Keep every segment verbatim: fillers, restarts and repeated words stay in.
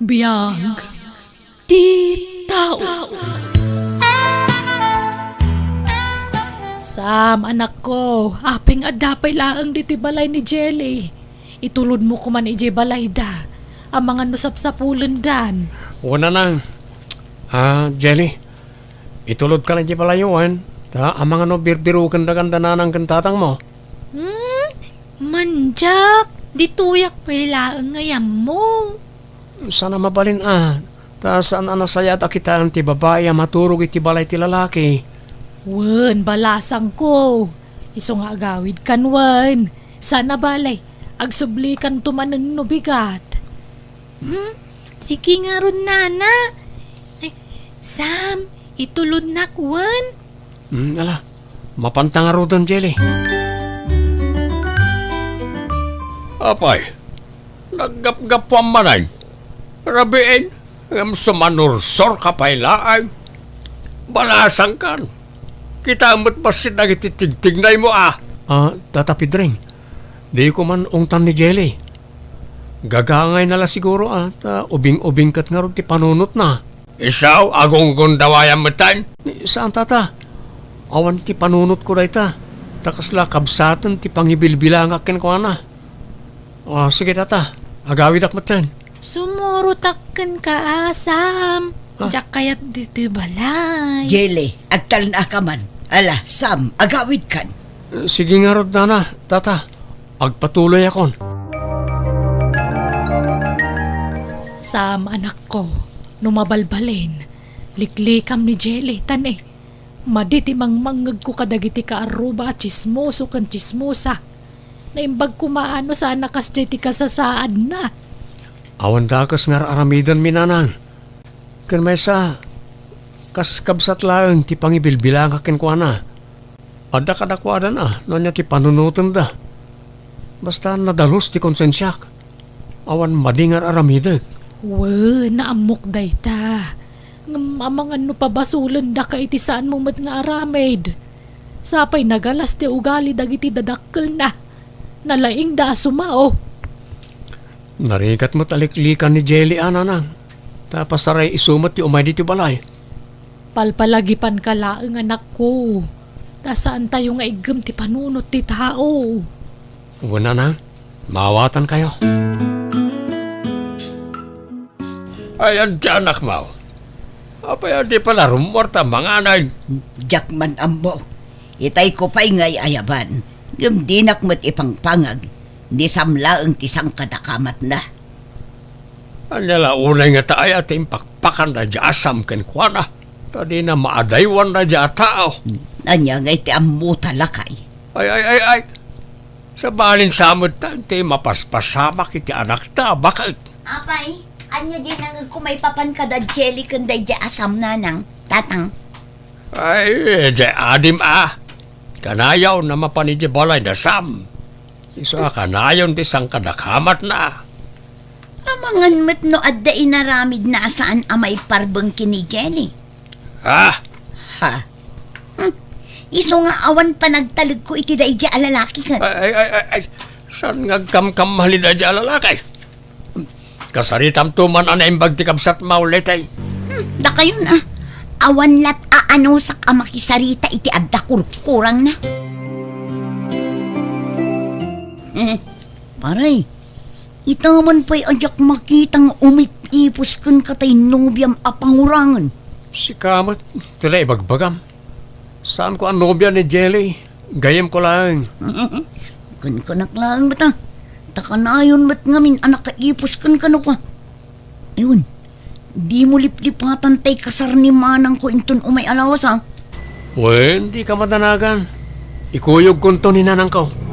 Biag ti tao. Sam, anakko, apay nga adda pay laeng ditoy balay ni Jelly? Itulodmo koman idiay balayda. Amangan no sapsapulendan. Wen, nanang. Ah, Jelly, itulodkan idiay balayyo, wen. Ta amangan no birbirukendakan da nanang ken tatangmo. Hmm? Mandiak, ditoyak pay laeng nga ammo. Saan a mabalin a, ta saan a nasayaat a kitaen ti babai a maturog iti balay ti lalaki. Wen, balasangko. Isu nga agawidkan wen. Saan a bale, agsublikanto manen no bigat. Hmm? Sige ngarud, nana. Ay, Sam, itulodnak wen. Hmm, ala, mapanta ngaruden, Jelly. Apay, naggapgapuam manen. Rabiin, ngem sumanursorka pay laeng. Balasangkan. Kitaem met bassit dagiti tigtignaymo a. Ah, Tata Pedring, diko man ungtan ni Jelly. Gagangayna la siguro a, ta ubing-ubing ket ngarud ti panunotna. Isu, agunggundawayam metten? Saan, Tata. Awan ti panunotko dayta. Ta kasla kabsaten ti pangibilbilangak kenkuana. Ah, sige, Tata. Agawidak metten. Sumurotak kenka a, Sam. Ah. Diak kayat ditoy balay. Jelly, agtalnaka man. Ala, Sam, agawidkan. Sige ngarud, nana, Tata. Agpatuloyakon. Sam, anakko, no mabalbalin, liklikam ni Jelly, ta ne, madi ti mangmangngegko kadagiti kaarruba a tsismoso ken tsismosa. Naimbag koma a no saan a kasdiay ti kasasaadna. Awan dakes nga ar-aramidenmi, nanang. Ken maysa, kas kabsat laeng ti pangibilbilangak kenkuana. Adda kadakuadan a no ania ti panunotenda. Basta nadalus ti konsensiak. Awan madi nga ar-aramidek. Wen, naammok dayta. Ngem amangan no pabasolendaka iti saanmo met nga aramid. Sapay nagalas ti ugali dagiti dadakkelna. Nalaingda a sumao. Narigat met a liklikan ni Jelly a, nanang. Ta pasaray isu met ti umay ditoy balay. Palpalagipanka laeng, anakko. Ta saantayo nga iggem ti panunot ti tao. Wen, nanang, maawatankayo. Ayan ti anakmo. Apay a di pay la rummuar ta manganay? Diak man ammo. Itayko pay nga ay-ayaban, ngem dinak met ipangpangag. Ni Sam laeng ti sangkadakamatna. Ania la unay ngata aya ti impakpakan daydi a Sam kenkuana? Ta dina maadaywan daydi a tao. Ania ngay ti ammota, lakay? Ay, ay, ay, ay. Sabalin sa met ta, ti mapaspasamak iti anakta a baket. Apay, ania di nangegko maipapan kada Jelly ken daydi a Sam, nanang, tatang? Ay, di adim a. Kanayon a mapan iti balay da Sam. Isu a kanayon ti sangkadakamatna. Amangan met no adda inaramidna a saan a maiparbeng ken ni Jelly. Ha? Ha? Hmm. Isu nga awan panagtalekko iti daydi a lalaki ket. Ay, ay, ay, ay, ay. Saan nga agkamkamali daydi a lalaki? Kasaritamto man a naimbag ti kabsatmo, Letay. Hmm, dakayon a. Awan lat a anusak a makisarita iti adda kurkurangna. Eh, pare, ita man pay a diak makita nga umip-ipos kenka tay nobiam a pangurangen. Sika met, ti naibagbagam. Saanko a nobia ni Jelly. Gayyemko laeng. Kunkunak laeng met a. Ta kanayon met ngamin a nakaipos kenka no kua. Ayun, dimo liplipatan tay kasar ni manangko inton umay a lawas, a. Wen, dika madanagan. Ikuyogkonto ni nanangko.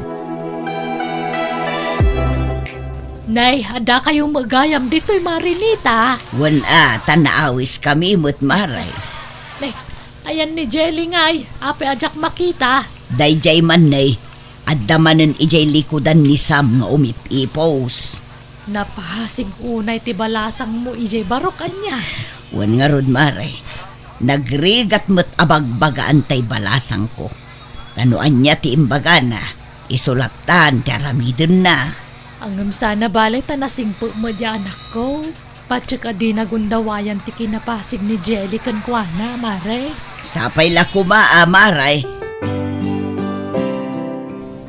Nay, addakayo met gayam ditoy, Marinita? Wen a, ta naawiskami met, Mare. Nay, ayan ni Jelly ngay, apay a diak makita? Daydiay man, Nay, adda manen idiay likudan ni Sam nga umip-ipos. Napasig unay ti balasangmo idiay barok, ania? Wen ngarud, Mare, nagrigat met a bagbagaan tay balasangko. Ta no ania ti imbagana, isu lattan ti aramidenna. Ngem saan a bale ta nasingpet met diay anakko. Patiek a dina gundawayan ti kinapasig ni Jelly kenkuana, Mare. Sapay la koma a, Mare.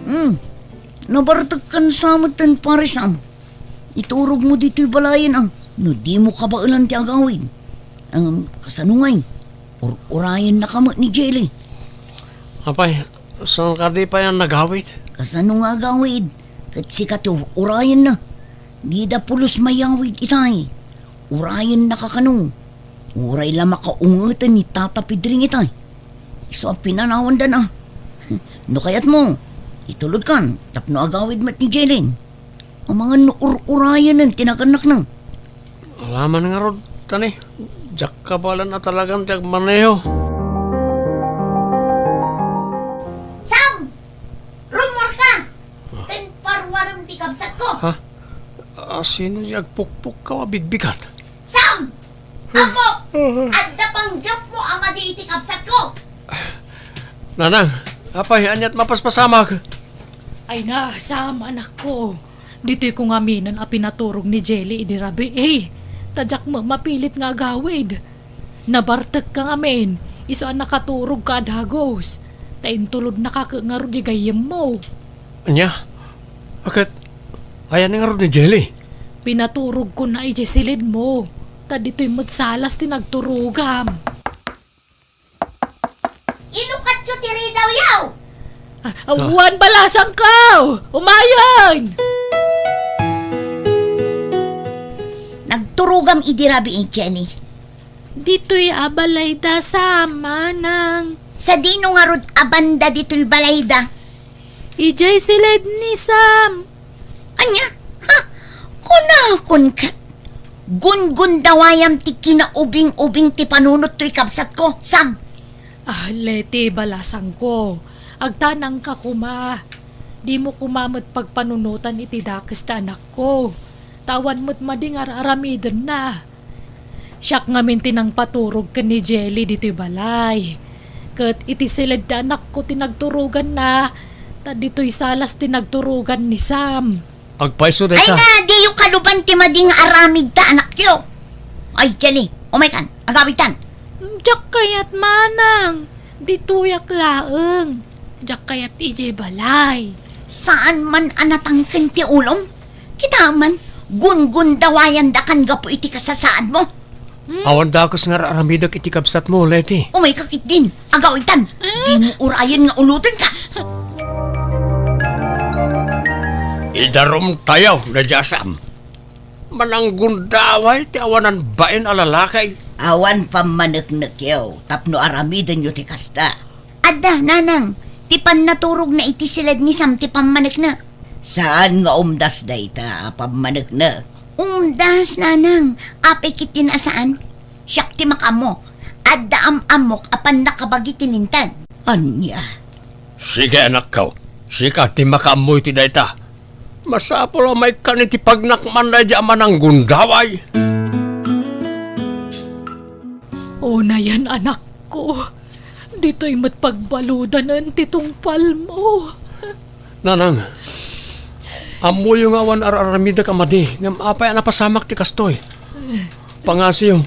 Hmm, nabartekkan sa met ten, Pare Sam. Iturogmo ditoy balayen a, no dimo kabaelan ti agawid. Ngem, kasano ngay? Ur-urayennaka met ni Jelly. Apay, saan kadi pay a nagawid? Kasano nga agawid? Ket sika ti ur-urayenna. Dida pulos mayawid itay. Urayennaka kano. Uray la makaungeten ni Tata Pedring itay. Isu a pinanawandana. No kayatmo, itulodkan tapno agawid met ni Jelly. Amangan no ur-urayenen ti nagannakna. Alaman ngarud, tani. Diak kabaelan a talagan ti agmaneho. Sam! Rummuarka! Ken paruarem ti kabsatko! Ha? Ah, sino ti agpukpukkaw a bigbigat? Sam! Apo! Adda panggepmo a madi iti kabsatko! Nanang, apay, aniat mapaspasamak? Ay na, Sam, anakko. Ditoy ko ngaminen a pinaturog ni Jelly idi rabii. Ta diak met mapilit nga agawid. Nabartekka ngamin, isu a nakaturogka a dagus. Ta intulodnaka ket ngarud di gayyemmo. Ania? Aket, ayan ngarud ni Jelly? Pinaturogkona idiay silidmo. Ta ditoy met salas ti nagturogam. Inukatyo ti ridawyo! Ah, ah, wan balasangko! Umayen! Nagturogam idi rabii, Jenny. Ditoy a balayda, Sam, Manang. Sadino ngarud a banda ditoy balayda? Idiay silid ni Sam. Ania? Ha? Kunakon ket, gungundawayam ti kinaubing-ubing ti panunotto, ikabsatko, Sam. Ah, Leti, balasangko, agtanangka koma. Dimo koma met pagpanunotan iti dakes ti anakko. Ta awan met madi nga ar-aramidenna. Siak ngamin ti nangpaturog ken ni Jelly ditoy balay. Ket iti siled ti anakko ti nagturoganna, ta ditoy salas ti nagturogan ni Sam. Agpayso dayta. Ay nga, diyo kaluban ti madi nga aramid ta anakyo. Ay, Jelly, umaykan, agawidtan. Diak kayat, Manang. Ditoyak laeng. Diak kayat idiay balay. Saan man a natangken ti ulom? Kita man, gungundawayandakan gapu iti kasasaadmo. Hmm? Awan dakes nga ar-aramidek iti kabsatmo, Leti. Umayka ketdin, agawidtan. Hmm? Dimo urayen nga ulotenka. Idarumtayo, Sam. Mananggundaway ti awanan bain a lalaki. Awan pammaneknekyo tapno aramidenyo ti kasta. Adda, Nanang, ti pannaturogna iti siled ni Sam ti pammaneknek. Saan nga umdas dayta a pammaneknek? Umdas, Nanang. Apay ketdin a saan? Siak ti makaammo. Adda am-ammok a pannakabagi ti linteg. Ania? Sige, anakko. Sika ti makaammo iti dayta. Masapul a maikkan iti pagnakman daydi a mananggundaway. Unayen, anakko, ditoy met pagbaludanen ti tungpalmo. Nanang, ammoyo nga awan ar-aramidek a madi, ngem apay a napasamak ti kastoy? Pangasiyo,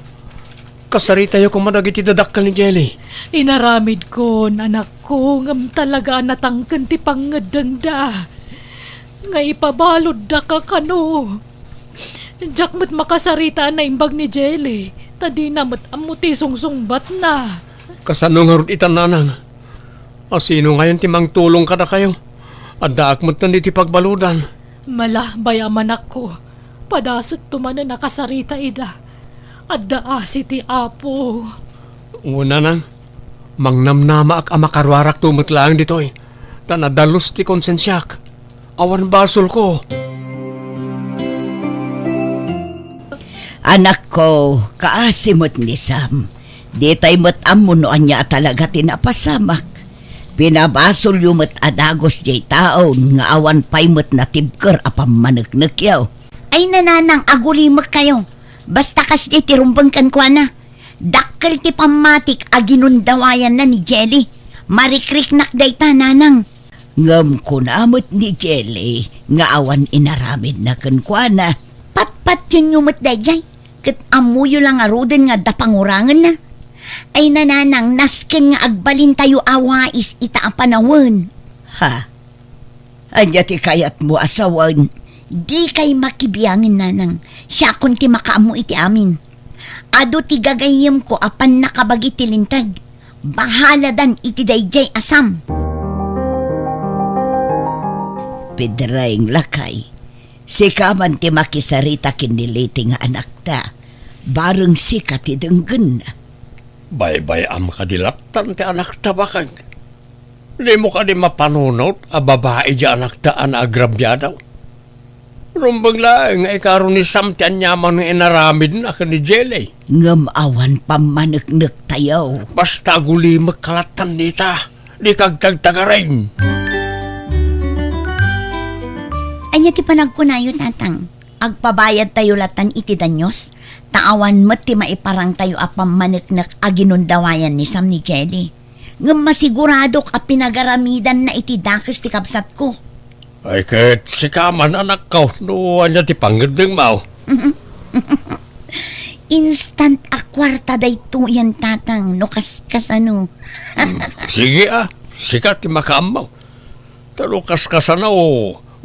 kasaritayo koma dagiti dadakkel ni Jelly. Inaramidkon, anakko, ngem talaga a natangken ti pangngeddengda nga ipabaluddaka kano. Diak met makasarita a naimbag ni Jelly, ta dina met ammo ti sungsungbatna. Kasano ngarud ita, Nanang? A sino ngayen ti mangtulong kadakayo? Addaak metten iti pagbaludan. Malabay a manakko, padasekto manen a kasarita ida. Adda asi ti Apo. Wen, Nanang, mangnamnamaak a makaruarakto met laeng ditoy, ta nadalus ti konsensiak. Awan basolko. Anakko, kaasi met ni Sam. Ditay met ammo no ania a talaga ti napasamak. Pinabasolyo met a dagus diay taon nga awan pay met natibker a pammaneknekyo. Ay, Nanang, agulimekkayo. Basta kasdiay ti rumbeng kenkuana. Dakkel ti pammatik a ginundawayanna ni Jelly. Marikriknak dayta, Nanang. Ngem kuna met ni Jelly nga awan inaramidna kenkuana. Patpationyo met daydiay. Ket ammoyo la ngaruden nga adda pangurangenna. Ay, nanang, nasken nga agbalintayo a wais ita a panawen. Ha? Ania ti kayatmo a sawen? Dikay makibiangen, nanang. Siakon ti makaammo iti amin. Adu ti gagayyemko a pannakabagi ti linteg. Bahaladan iti daydiay a Sam. Pedreng, lakay, sika man ti makisarita ken ni Leti nga anakta. Bareng sika ti denggenna. Baybay-am kadi lattan ti anakta, bakek? Dimo kadi mapanunot a babai diay anakta a naagrabiado? Rumbeng laeng nga ikaro ni Sam ti aniaman nga inaramidna ken ni Jelly. Ngem awan pammaneknektayo. Basta agulimek ka lattan dita, dika agtagtagaring. Ania ti panagkunayo, Tatang? Agpabayadtayo lattan iti danyos, ta awan met ti maiparangtayo a pammaneknek a ginundawayan ni Sam ni Jelly. Ngem masiguradok a pinagaramidanna iti dakes ti kabsatko. Ay, ket sika man, anakko, no ania ti pangngeddengmo? Instant a kuarta daytoyen, Tatang, no kaskasano. Sige, a, sika ti makaammo. Ta no kaskasano,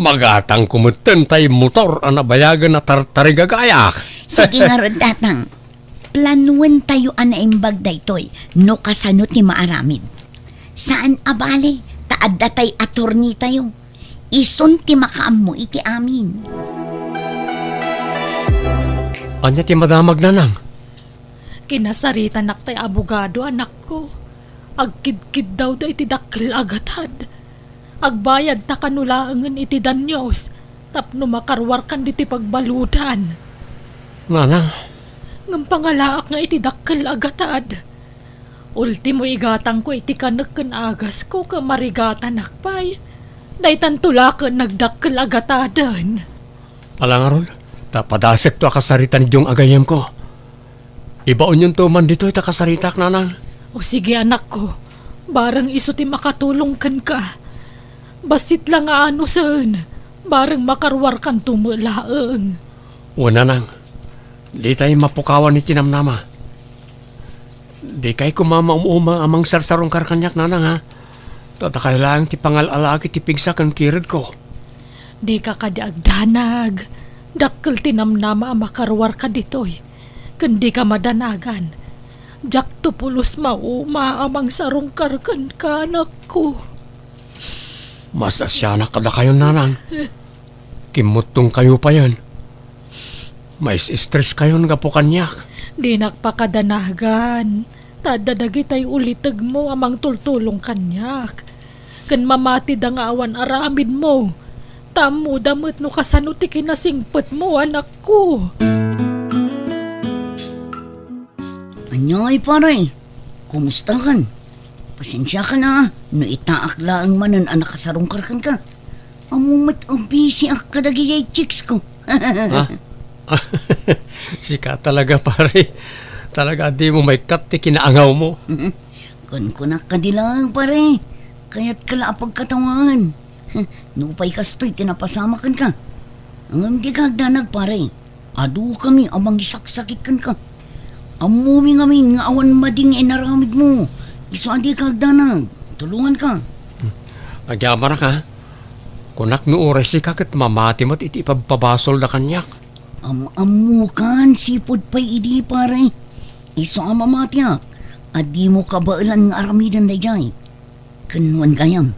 magatangko metten tay motor a nabayagen a tartarigagayak. Sige ngarud, Tatang. Planuentayo a naimbag daytoy no kasano ti maaramid. Saan a bale, ta adda tay attorneytayo. Isun ti makaammo iti amin. Ania ti madamag, nanang? Kinasaritanak tay abogado, anakko. Agkidkiddawda iti dakkel a gatad. Agbayadta kano laengen iti danyos tapno makaruarkan ditoy pagbaludan. Nanang. Ngem pangalaak nga iti dakkel a gatad. Ultimo igatangko iti kanek ken agasko ket marigatanak pay. Daytanto la ket nagdakkel a gataden. Ala ngarud, ta padasekto a kasarita ni Jong a gayyemko. Ibaonyonto man ditoy ta kasaritak, nanang. O sige, anakko. Bareng isu ti makatulong kenka. Bassit la nga anusen, bareng makaruarkanto met laeng. Wen, nanang. Ditay mapukawan iti namnama. Dikay koma maum-uma a mangsarsarungkar kaniak, nanang, ha? Ta dakay laeng ti pangal-alaak iti pigsa ken kiredko. Dika kadi agdanag. Dakkel ti namnama a makaruarka ditoy. Ken dika madanagan. Diakto pulos mauma a mangsarungkar kenka, anakko. Masasianak kadakayon, nanang. Kimmuttongkayo payen. Mais-stress-kayon gapu kaniak. Dinak pakadanagan. Ta adda dagitay ulitegmo a mangtultulong kaniak. Ken mamatida nga awan aramidmo. Ta ammoda met no kasano ti kinasingpetmo, anakko. Aniay, pare? Kumustakan? Pasensiakan a no itaak laeng manen a nakasarungkar kenka. Ammo met a bisiak kadagiti chicks ko. Ha? Sika talaga, pare. Talaga, dimo maikkat ti kinaangawmo. Kunkunak kadi laeng, pare. Kayatka la a pagkatawaan. Nupay kastoy ti napasamak kenka. Ngem dika agdanag, pare. Adukami a mangisaksakit kenka. Ammomi ngamin nga awan madi nga inaramidmo. Isu a dika agdanag. Tulonganka. Agyamanak, a. Kunak no uray sika ket mamati met iti ipabpabasolda kaniak. Am-ammokan, sipud pay idi, pare. Isu a mamatiak, a dimo kabaelan nga aramiden daydiay. Ken wen gayam,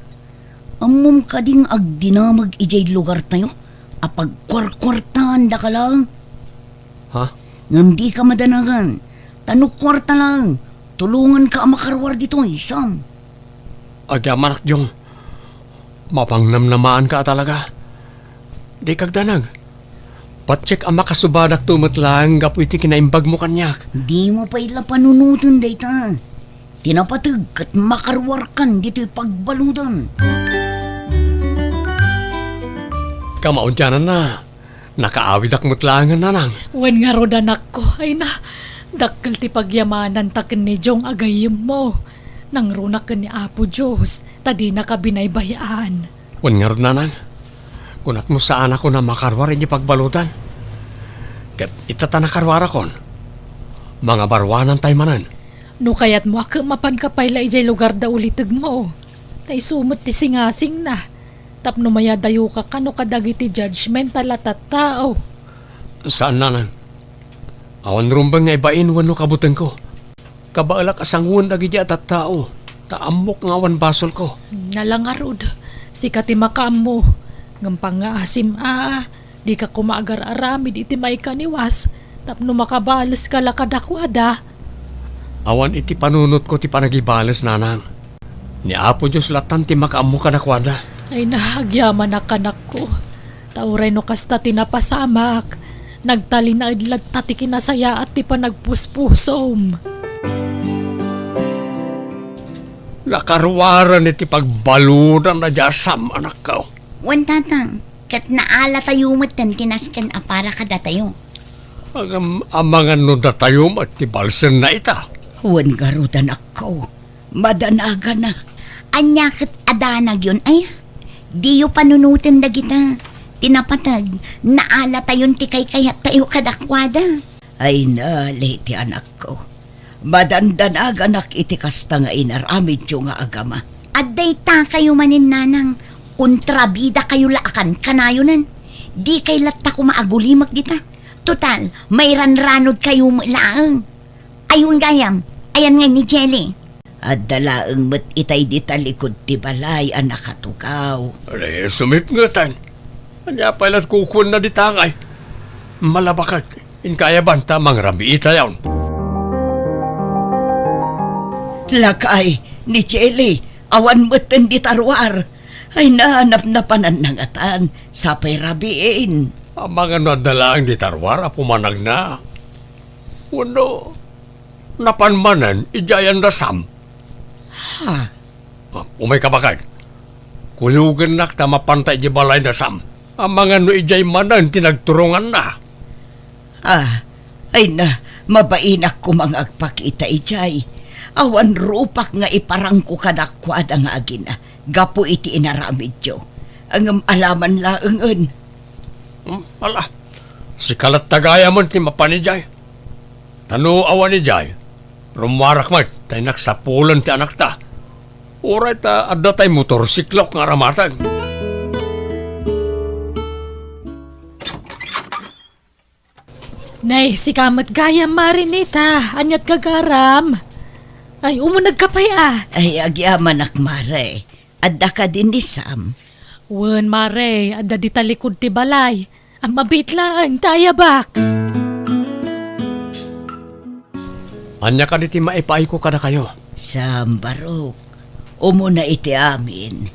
ammom kadi nga agdinamag idiay lugartayo a pagkuarkuartaandaka laeng? Ha? Ngem dika madanagan, ta no kuarta laeng, tulonganka a makaruar ditoy, Sam. Agyamanak, Jong. Mapangnamnamaanka a talaga. Dika agdanag. Patiek a makasubadakto met laeng gapu iti kinaimbagmo kaniak. Dimo pay la panunoten dayta. Ti napateg ket makaruarkan ditoy pagbaludan. Kamaudiananna, nakaawidak met laengen, nanang. Wen ngarud, anakko, ay na, dakkel ti pagyamananta ken ni Jong a gayyemmo. Nangrunak ken ni Apo Dios, ta dinaka binaybay-an. Wen ngarud, nanang, kunak no saanakon a makaruar iti pagbaludan. Ket ita ta nakaruarakon, mangabaruanantay manen. No kayatmo a ket mapanka pay la idiay lugar da ulitegmo, ta isu met ti singasingna, tapno mayadayoka kano kadagiti judgment a la tattao. Saan, nanang. Awan rumbeng nga ibain wenno kabutengko. Kabaelak a sangoen dagidi a tattao, ta ammok nga awan basolko. Nala ngarud, sika ti makaammo. Ngem pangngaasim a, dika koma agar-aramid iti maikaniwas, tapno makabaleska la kadakuada. Awan iti panunotko ti panagibales, nanang. Ni Apo Dios latan ti makaammo kadakuada. Ay, nagyamanak, anakko. Ta uray no kasta ti napasamak, nagtalinaed latta ti kinasayaat ti panagpuspusom. Nakaruaren iti pagbaludan a diasam, anakko. Wen, tatang, ket naalatayo metten ti nasken a para kadatayo. Ngem amangan no datayo met ti balsenna ita. Wen ngarud, anakko. Madanagana. Ania ket a danagyon, aya? Diyo panunoten dagita. Ti napateg, naalatayon ti kaykayattayo kadakuada. Ay, nali ti anakko. Madandanaganak iti kasta nga inaramidyo nga agama. Adda itakayo manen, nanang, kontrabidakayo la a kankanayonen. Dikay latta koma agulimek dita. Total, mairanranodkayo met laeng. Ay, wen gayam, ayan ngay ni Jelly? Adda laeng met itay dita likud ti balay a nakatugaw. Ay, sumipngetan. Ania pay la kukuenna dita ngay? Malabaket, inkayaban ta mangrabiitayon. Lakay, ni Jelly, awan metten dita ruar. Ay, nanapnapananna ngatan, sapay rabiin. Amangan no adda laeng dita ruar a pumanagna. Wenno, napan manen idiay anda Sam? Ha? Ah, umayka, baket. Kuyogennak ta mapanta idiay balayna Sam. Amangan no idiay manen ti nagturonganna. Ah, ay na, mabainak koma nga agpakita idiay. Awan rupak nga iparangko kadakuada nga agina gapu iti inaramidyo. Ngem alaman laengen. Hmm, ala, sika latta gayamen ti mapan idiay. Ta no awan idiay, rummuarak met ta innak sapulen ti anakta. Uray ta adda tay motorsiklok nga aramateg. Nay, sika met gayam, Mare Nita. Aniat gagaram? Ay, umunegka pay a. Ay, agyamanak, Mare. Adda kadi ni Sam? Wen, Mare, adda dita likud ti balay. Mabiit laeng ta ayabak. Ania kadi ti maipaayko kadakayo? Sam, barok, umuna iti amin,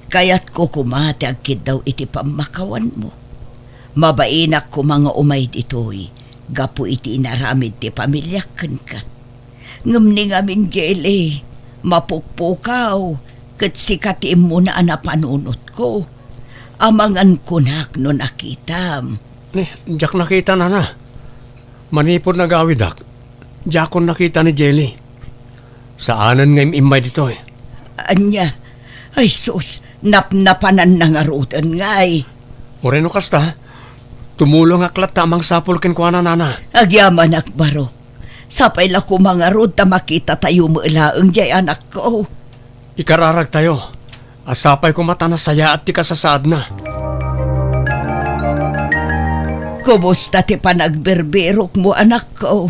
kayatko koma ti agkiddaw iti pammakawanmo. Mabainak koma nga umay ditoy gapu iti inaramid ti pamiliak kenka. Ngem ni ngamin, Jelly, mapukpukaw, ket sika ti immuna a napanunotko. Amangan kunak no nakitam. Ni, diak nakita, nana. Manipud nagawidak, diakon nakita ni Jelly. Saanen nga im-immay ditoy. Ania? Ay sus, napnapananna ngaruden ngay. Uray no kasta, tumulongak latta a mangsapul kenkuana, nana. Agyamanak, barok. Sapay la koma ngarud ta makitatayo met laeng diay anakko. Ikararagtayo a sapay koma ta nasayaat ti kasasaadna. Kumusta ti panagbirbirokmo, anakko?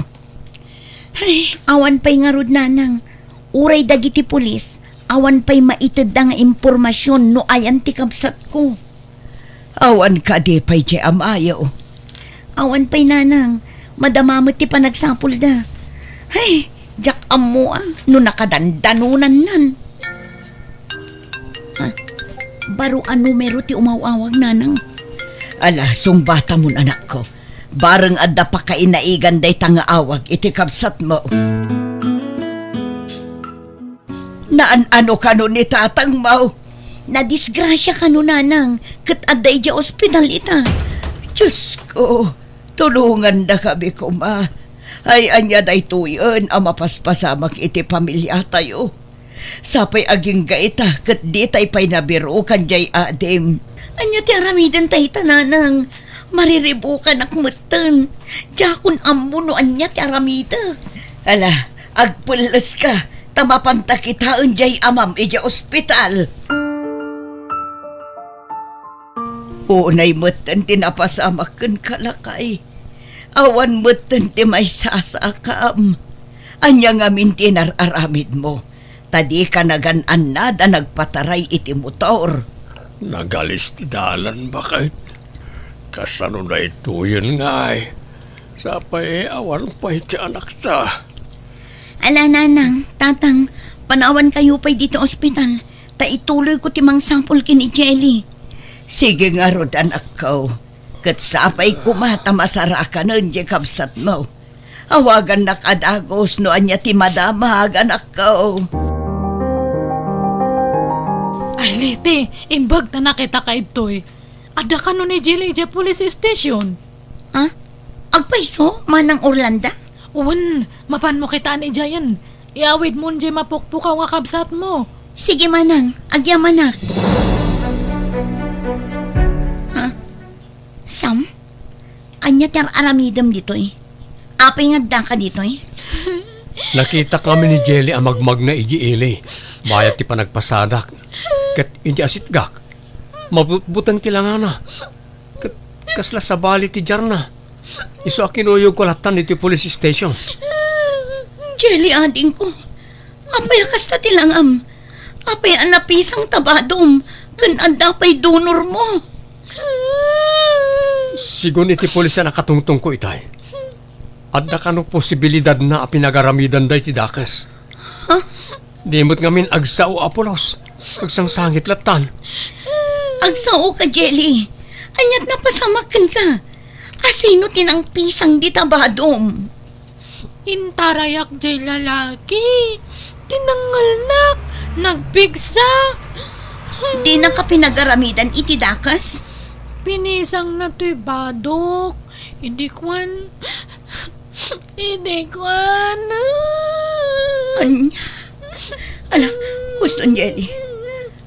Ay, awan pay ngarud, nanang. Uray dagiti pulis, awan pay maitedda nga impormasion no ayan ti kabsatko. Awan kadi pay diay amayo? Awan pay, nanang. Madama met ti panagsapulda. Ay, diak ammo a no nakadandanonannan. Ah, baro a numero ti umaw-awag, nanang. Ala, sungbatamon, anakko. Bareng adda pakainaigan dayta nga awag iti kabsatmo. Naan-ano kano ni tatangmo? Nadisgrasia kano, nanang, ket adda idiay ospital ita. Diosko, tulongandakami koma. Ay, ania daytoyen a mapaspasamak iti pamiliatayo? Sapay agingga ita ket ditay pay nabirukan diay adim. Ania ti aramidenta ita, nanang? Mariribukanak metten. Diakon ammo no ania ti aramidek. Ala, agpelleska, ta mapanta kitaen diay amam idiay ospital. Unay metten ti napasamak kenka, lakay. Awan metten ti maisasakam. Ania ngamin ti inar-aramidmo? Ta dika nagan-annad a nagpataray iti motor. Nagalis ti dalan, baket. Kasano daytoyen ngay? Sapay awan pay ti anakta. Ala, nanang, tatang, panawankayo pay ditoy ospital, ta ituloyko ti mangsapul ken ni Jelly. Sige ngarud, anakko. Ket sapay koma ta masarakanen diay kabsatmo. Awagannak a dagus no ania ti madamag, anakko. Ay, Leti, imbag ta nakitaka ditoy. Adda kano ni Jelly idiay police station. Ha? Agpayso, Manang Orlando? Wen, mapanmo kitaen idiayen. Iawidmon diay mapukpukaw nga kabsatmo. Sige, Manang, agyamanak. Ha? Sam? Ania ti ar-aramidem ditoy? Apay nga addaka ditoy? Nakitak ngamin ni Jelly a magmagna idiay ili. Bayat ti panagpasadak. Ket idi asitgak, mabutbuteng ti langana. Ket kasla sabali ti diarna. Isu a kinuyogko lattan iti police station. Jelly, adingko. Apay a kasta ti langam? Apay a napisang ta badom ken adda pay donormo? Sigun iti pulis a nakatungtongko itay, adda kano posibilidadna a pinagaramidanda iti dakes. Ha? Di met ngamin agsao a pulos. Agsangsangit lattan. Agsao ka, Jelly. Aniat napasamak kenka? Asino ti nangpisang dita badom? Intarayak jay lalaki. Tinangelnak. Nagpigsa. Dinaka pinagaramidan iti dakes? Pinisangna toy badok. Idi kuan, Idi kuan. Ania? Ala, huston, Jelly.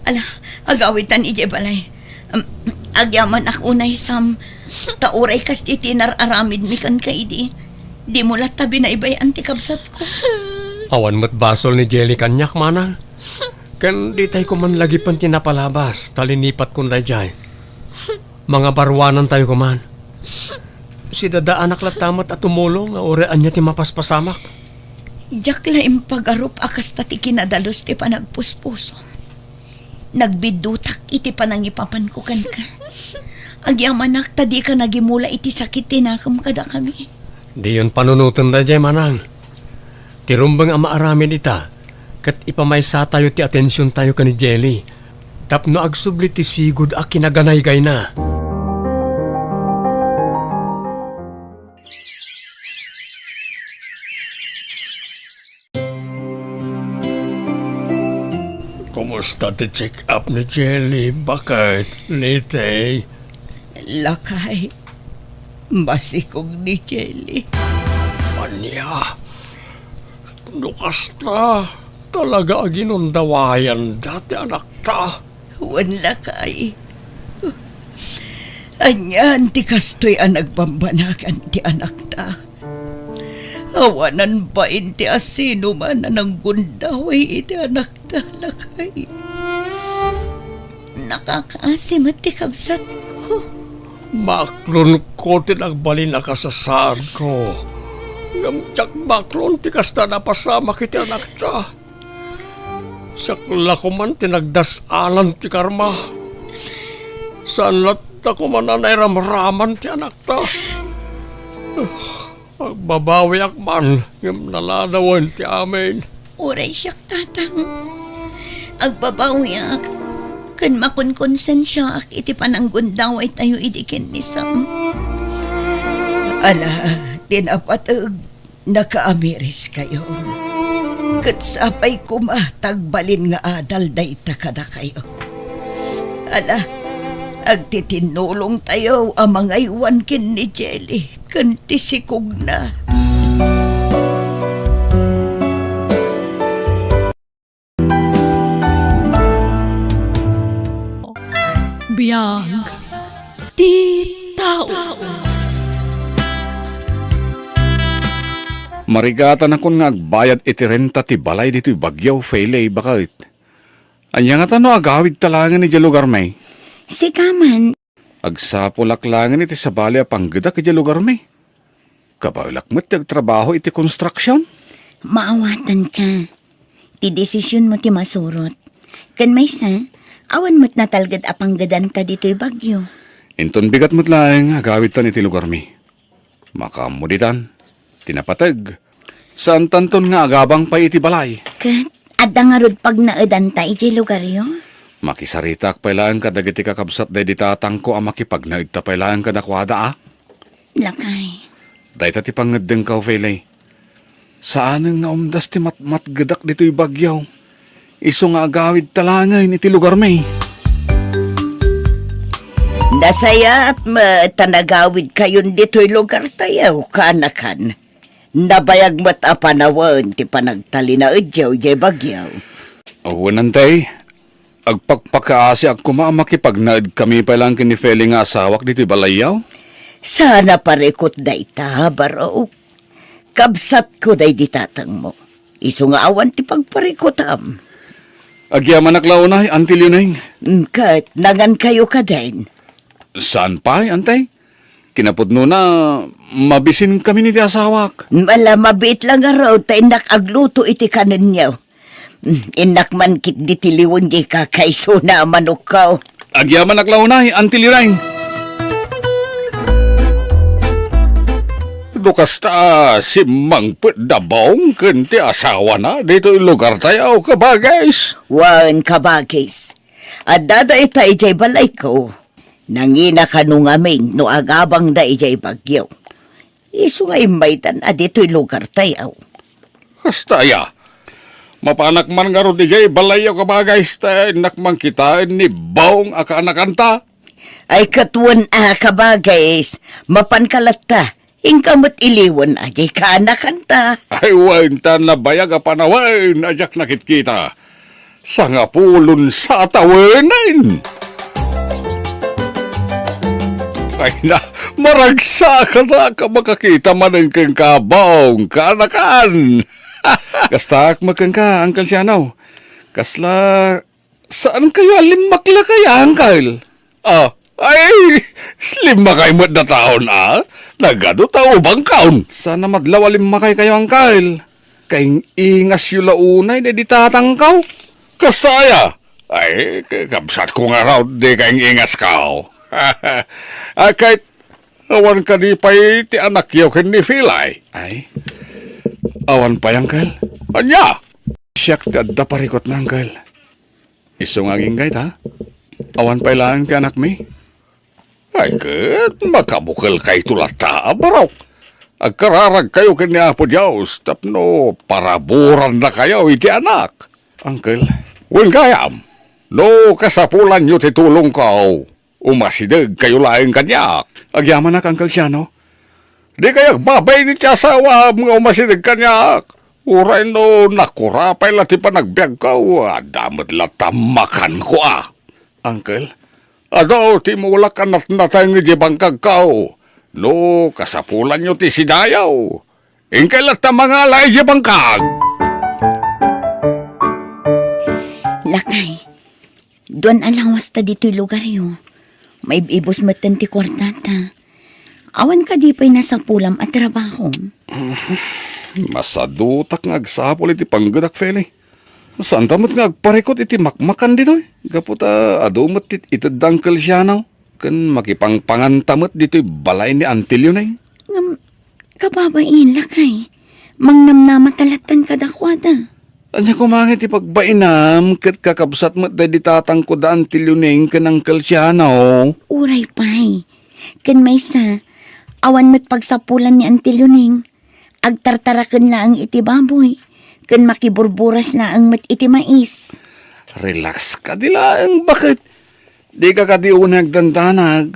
Ala, agawitan idiay balay. Am, agyamanak unay, Sam. Ta uray kasdi ti inar-aramidmi kenka idi, dimo latta binaybay-an ti kabsatko. Awan met basol ni Jelly kaniak, manang. Ken ditay koma lagipen ti napalabas, ta linipatkon daydiay. Mangabaruanantayo koman. Sidadaanak latta met a tumulong nga uray ania ti mapaspasamak. Diak la impagarup a kasta ti kinadalus ti panagpuspusom. Nagbiddutak iti panangipapanko kenka. Agyamanak ta dika nagimula iti sakit ti nakem kadakami. Diyon panunoten daydiay, manang. Ti rumbeng a maaramid ita, ket ipamaysatayo ti atensiontayo ken ni Jelly tapno agsubli ti sigud a kinaganaygayna. Kumusta ti check-up ni Jelly, baket, Liti? Lakay, masikog ni Jelly. Ania? No kasta, talaga a ginundawayanda ti anakta. Wen, lakay. Anian ti kastoy a nagbambanagan ti anakta? Awanan bain ti asinoman a nanggundaway iti anakta, lakay. Nakakaasi met ti kabsatko. Baklonko ti nagbalin a kasasaadko. Ngem diak baklon ti kasta a napasamak iti anakta. Siak la koman ti nagdas-alan ti karma. Saan latta koman a nairamraman ti anakta. Agbabawiak man, ngem naladawen ti amin. Uray siak, Tatang. Agbabawiak ken makonkonsensiaak iti pananggundawaytayo idi ken ni Sam. Ala, ti napateg, nakaamiriskayo. Ket sapay koma ta agbalin nga adal dayta kadakayo. Ala, agtitinnulongtayo a mangaywan ken ni Jelly ken ti sikogna. Biag ti tao. Marigatanakon nga agbayad iti renta ti balay ditoy Baguio, Feli, baket. Ania ngata no agawidta laengen idiay lugarmi? Sika man. Agsapulak laengen iti sabali a panggedak idiay lugarmi. Kabaelak met ti agtrabaho iti konstruksion. Maawatanka. Ti desisionmo ti masurot. Ken maysa, awan met natalged a panggedanta ditoy Baguio. Inton bigat met laeng agawidtan iti lugarmi. Makaammo ditan, ti napateg. Saantanton nga agabang pay iti balay. Ket adda ngarud pagnaedanta idiay lugaryo? Makisaritak pay laeng kadagiti kakabsat daydi tatangko a makipagnaedta pay laeng kadakuada a. Lakay. Dayta ti pangngeddengko, Feli. Saanen nga umdas ti matmatgedak ditoy Baguio. Isu nga agawidta laengen iti lugarmi. Nasayaat met ta nagawidkayon ditoy lugartayo, kaanakan. Nabayag met a panawen ti panagtalinaedyo idiay Baguio. Wen, Antay, agpakpakaasiak koma a makipagnaedkami pay laeng ken ni Feli nga asawak ditoy balayyo. Saan a parikut dayta, Barok. Kabsatko daydi tatangmo. Isu nga awan ti pagparikutam. Agyamanak la unay, Auntie Leoning. Mm, ket nangankayo kadin? Saan pay, Antay? Kinapudnona, mabisinkami iti asawak. Ala, mabiit la ngarud ta innak agluto iti kanenyo. Mm, innak man ketdi ti liwen diay kakaisuna a manokko. Agyamanak la unay, Auntie Leoning. No kasta, simmangpet da Bong ken ti asawana ditoy lugartayo, kabagis? Wen, kabagis. Adda dayta idiay balayko. Nangina kano ngamin no agabangda idiay Baguio. Isu nga immaydan a ditoy lugartayo. Kasta aya? Mapanak man ngarud idiay balayyo, kabagis, ta innak man kitaen ni Bong a kaanakanta. Ay, ket wen a, kabagis, mapanka latta. Inka met iliwen a diay kaanakanta. Ay, wen, ta nabayag a panawen a diak nakitkita. Sangapulon sa a tawenen. Ay na, maragsakan a makakita manen kenka, Bong, kaanakan. Kastaak met kenka, Uncle Siano. Kasla, saankayo a limmakla kaya, Uncle? Ah, ay, limmakay met dataon, a? Nagadu ta ubangkon. Saan a madlaw a limmakaykayo, Uncle. Kaing-ingasyo la unay daydi tatangko. Kasta aya? Ay, kabsatko ngarud ti kaing-ingasko. A, ket awan kadi pay ti anakyo ken ni Feli? Ay, awan pay, Uncle. Ania? Siak ti adda parikutna, Uncle. Isu nga agingga ita, awan pay laeng ti anakmi. Ay, ket makabukelkayto latta, Barok. Agkararagkayo ken ni Apo Dios tapno paraburannakayo iti anak. Uncle. Wen gayam, no kasapulanyo ti tulongko, umasidegkayo laeng kaniak. Agyamanak, Uncle Siano. Dikay agbabain iti asawaam nga umasideg kaniak. Uray no nakurapay la ti panagbiagko, adda met latta makanko a. Uncle? Adu ti mulak a natnateng idiay bangkagko. No kasapulanyo ti sidayo, inkay latta mangala idiay bangkag. Lakay, duan a lawasta ditoy lugaryo. Maib-ibus metten ti kuartata. Awan kadi pay nasapulam a trabaho? Masadutak nga agsapul iti panggedak, Feli. Saanta met nga agparikut iti makmakan ditoy, gapu ta adu met ti ited da Uncle Siano, ken makipangpanganta met ditoy balay ni Auntie Leoning. Ngem, kababain, lakay, mangnamnamata lattan kadakuada. Ania koma nga iti pagbainam ket kakabsat met daydi tatangko da Auntie Leoning ken Uncle Siano? Uray pay. Ken maysa, awan met pagsapulan ni Auntie Leoning. Agtartaraken laeng iti baboy, ken makiburburas laeng met iti mais. Relax kadi laeng, baket. Dika kadi unay agdandanag.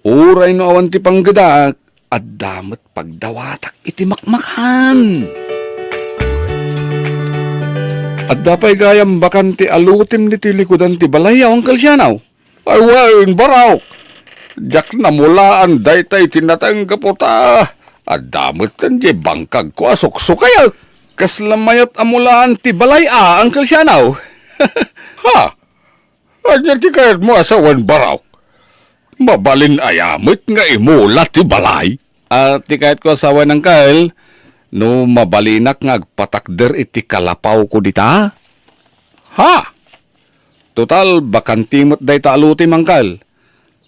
Uray no awan ti panggedak, adda met pagdawatak iti makmakan. Adda pay gayam bakan ti alutim ditoy likudan ti balay, Uncle Siano? Ay wen, Barok. Diak namulaan dayta iti nateng gapu ta Adda metten diay bangkagko a suksukayek. Kasla mayat a mulaan ti balay a, Uncle Sianaw? Ha? Ania ti kayatmo a sawen, Baraok? Mabalin aya met nga imula ti balay? Ah, ti kayatko a sawen, Uncle, no mabalinak nga agpatakder iti kalapawko dita? Ha? Total, bakante met dayta a lotem, Uncle.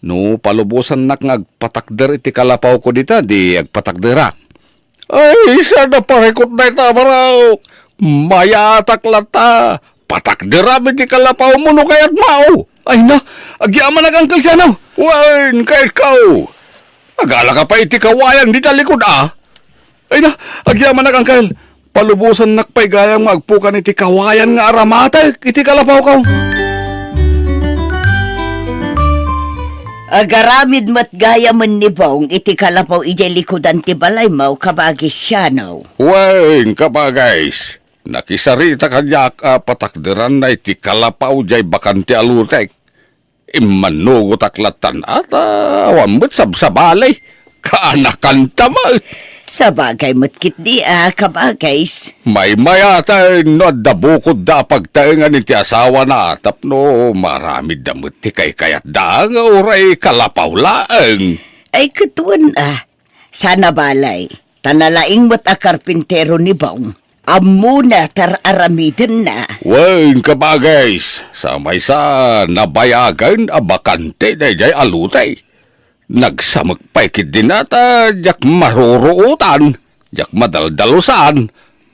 No palubosannak nga agpatakder iti kalapawko dita, di agpatakderak. Ay, saan a parikut dayta, Baraok? Mayatak latta. Patakderam iti kalapawmo no kayatmo. Ay na, agyamanak, Uncle Sianaw. Wen, kayatko. Agalaka pay iti kawayan dita likud, a. Ay na, agyamanak, Uncle. Palubosannak pay gayam nga agpukan iti kawayan nga aramatek iti kalapawko. Agaramid met gayamen ni Bong iti kalapaw idiay likudan ti balaymo, Kabagis Sianaw. Wen, Kabagis, nakisarita kaniak a patakderanna iti kalapaw diay bakante a lotek. Immannugotak lattan a ta awan met sabsabali. Kaanakanta met. Sabagay met ketdi a, Kabagis. Maymayat no adda bukodda a pagtaengan iti asawana tapno maaramidda met ti kaykayatda nga uray kalapaw laeng. Ay, ket wen a, saan a balay. Ta nalaing met a karpintero ni Bong. Ammona ti ar-aramidenna. Wen, Kabagis, sa maysa nabayagen a bakante daydiay a lote. Nagsamek pay ketdin a ta diak maruruotan, diak madaldalusan,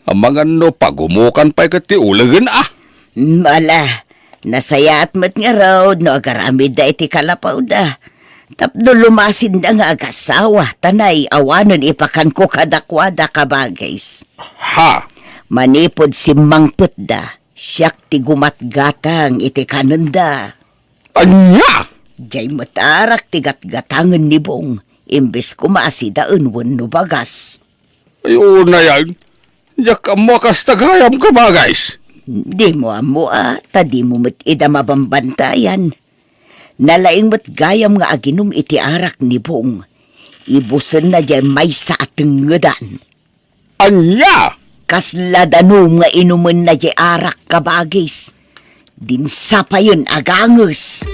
amangan no pagumukan pay ket ti ulegen a. Ala, nasayaat met ngarud no agaramidda iti kalapawda. Tapno lumasinda nga agasawa, ta nay awanen ipakanko kadakuada, Kabagis. Ha? Manipud simmangpetda, siak ti gumatgatang iti kanenda. Ania? Diay met arak ti gatgatangen ni Bong, imbes koma a sidaen wenno bagas. Ay, unayan. Diak ammo a kasta gayam, Kabagis. Dimo ammo a, ta dimo met ida mabambantayan. Nalaing met gayam nga aginum iti arak ni Bong. Ibusenna diay maysa a tengngedan. Ania? Kasla danum nga inumenna diay arak, Kabagis. Dinsapayen a ganges.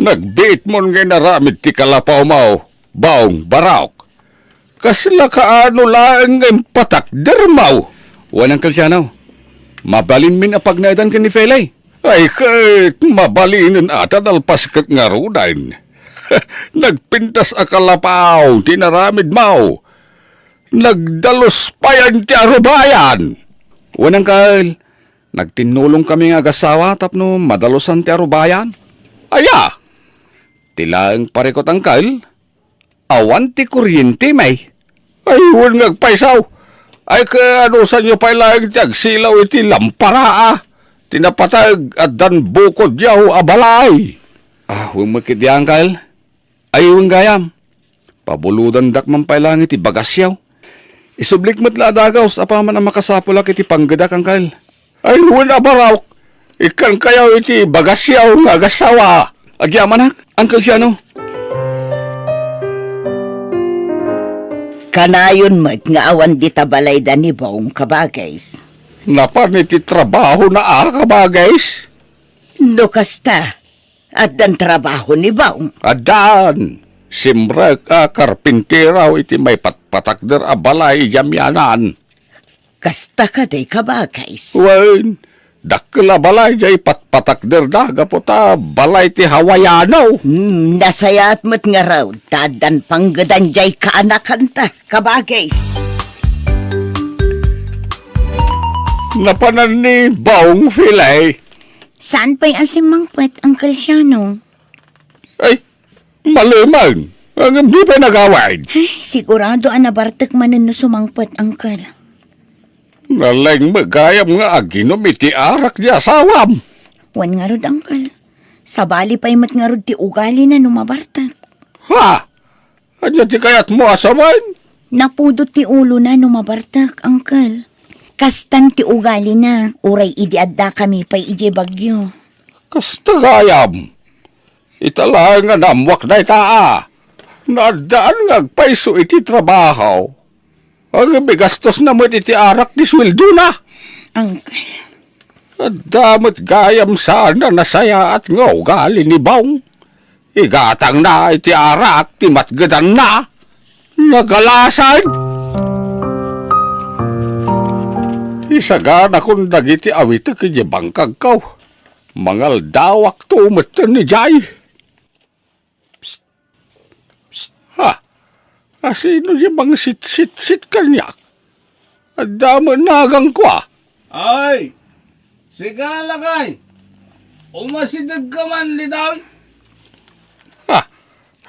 Nagbiitmon nga inaramid ti kalapawmo, Bong, Baraok. Kasla kaano laeng nga impatakdermo? Wen, Uncle Sianaw, mabalinmin a pagnaedan ken ni Felay. Ay, ket mabalinen a ta nalpas ket ngaruden. Nagpintas a kalapaw ti inaramidmo. Nagdalus payen ti arubayan. Wen, Uncle, nagtinnulongkami nga agasawa tapno madalusan ti arubayan. Aya? Ti laeng parikut, Uncle, awan ti kuryente, may. Ay, wen nga agpayso. Ay, kaanusanyo pay laeng ti agsilaw iti lampara, a? Ti napateg, addan bukodyo a balay. Ah, wen met ketdi, Uncle. Ay, wen gayam. Pabulodandak man pay laeng iti bagasyo. Isublik met la a dagaus apaman a makasapulak iti panggedak, Uncle. Ay, wen a, Baraok, ikkankayo iti bagasyo nga agasawa. Agyamanak, Uncle Siano. Kanayon met nga awan dita balayda ni Bong, Kabagis. Napan iti trabahona a, Kabagis? No kasta, addan trabaho ni Bong? Addan. Simrek a karpintero iti maipatpatakder a balay idiay amianan. Kasta kadi, Kabagis? Wen, dakkel a balay diay patpatakderda gapu ta balay ti Hawaiano. Hmm, nasayaat met ngarud ta addan panggedan diay kaanakanta, Kabagis. Napanan ni Bong, Filay. Saan pay a simmangpet, Uncle Siano? Ay, maleman. Ngem di pay nagawid. Ay, sigurado a nabartek manen no sumangpet, Uncle. Naleng met gayam nga aginom iti arak ti asawam. Wen ngarud, Uncle. Sabali pay met ngarud ti ugalina no mabartek. Ha? Ania ti kayatmo a sawen? Napudot ti ulona no mabartek, Uncle. Kastan ti ugalina, uray idi addakami pay idiay Baguio. Kasta gayam. Ita laeng nga naammoak dayta a. Naaddaan nga agpayso iti trabaho. Ngem igastosna met iti arak ti sueldona. Uncle. Adda met gayam saan a nasayaat nga ugali ni Bong. Igatangna iti arak ti matgedanna. Nagalasan! Isaganakon dagiti awitek idiay bangkagko. Mangaldawakto metten idiay. Psst! Psst! Ha? Asino diay mangsitsitsit kaniak? Adda met naganko, a. Ay! Sika, lakay! Umasidegka man ditoy! Ha?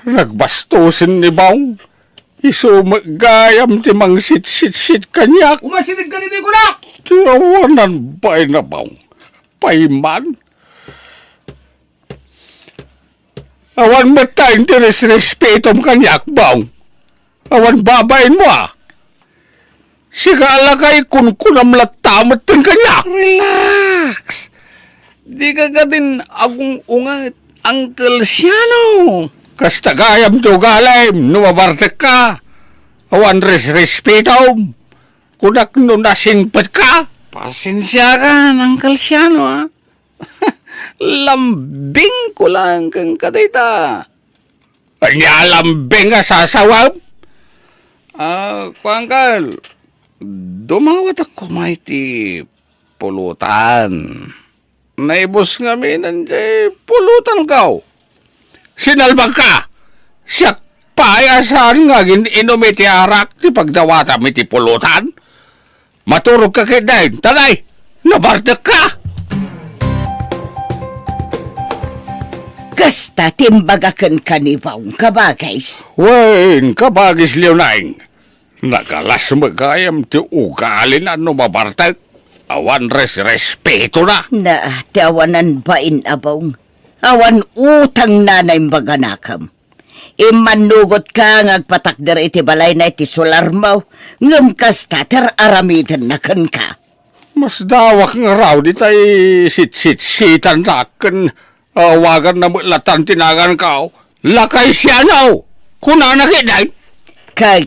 Nagbastosen ni Bong. Isu met gayam ti mangsitsitsit kaniak. Umasidegka ditoy, kunak! Ti awanan bain a Bong. Payman. Awan met ta iti resrespetom kaniak, Bong. Awan babainmo, a. Sika a lakay, kunkunam latta metten kaniak. Relax. Dika kadin agung-unget, Uncle Siano. Kasta gayam ti ugalim no mabartekka. Awan resrespetom. Kunak no nasingpetka. Pasensiakan, Uncle Siano, a. Lambingko laeng kenka dayta. Ania lambing a sasawem? Ah, kuan, Kal, dumawatak koma iti pulutan. Naibus ngamin diay pulutanko. Sinalbagka! Siak pay a saan nga agin-inum iti arak ti pagdawatam iti pulutan? Maturogka ketdin, tanay! Nabartekka! Kasta ti imbaga kenka ni Bong, kabagis. Wen, kabagis Leonine. Nagalas met gayam ti ugalina no mabartek. Awan resrespetona. Na, ti awanan bain a Bong. Awan utangna naimbaganakem. Immannugotka nga agpatakder iti balayna iti solarmo, ngem kasta ti ar-aramidenna kenka. Masdawak ngarud itay sitsitsitannak ken awaganna met latan ti naganko. Lakay Siano! Kunana ketdin? Ket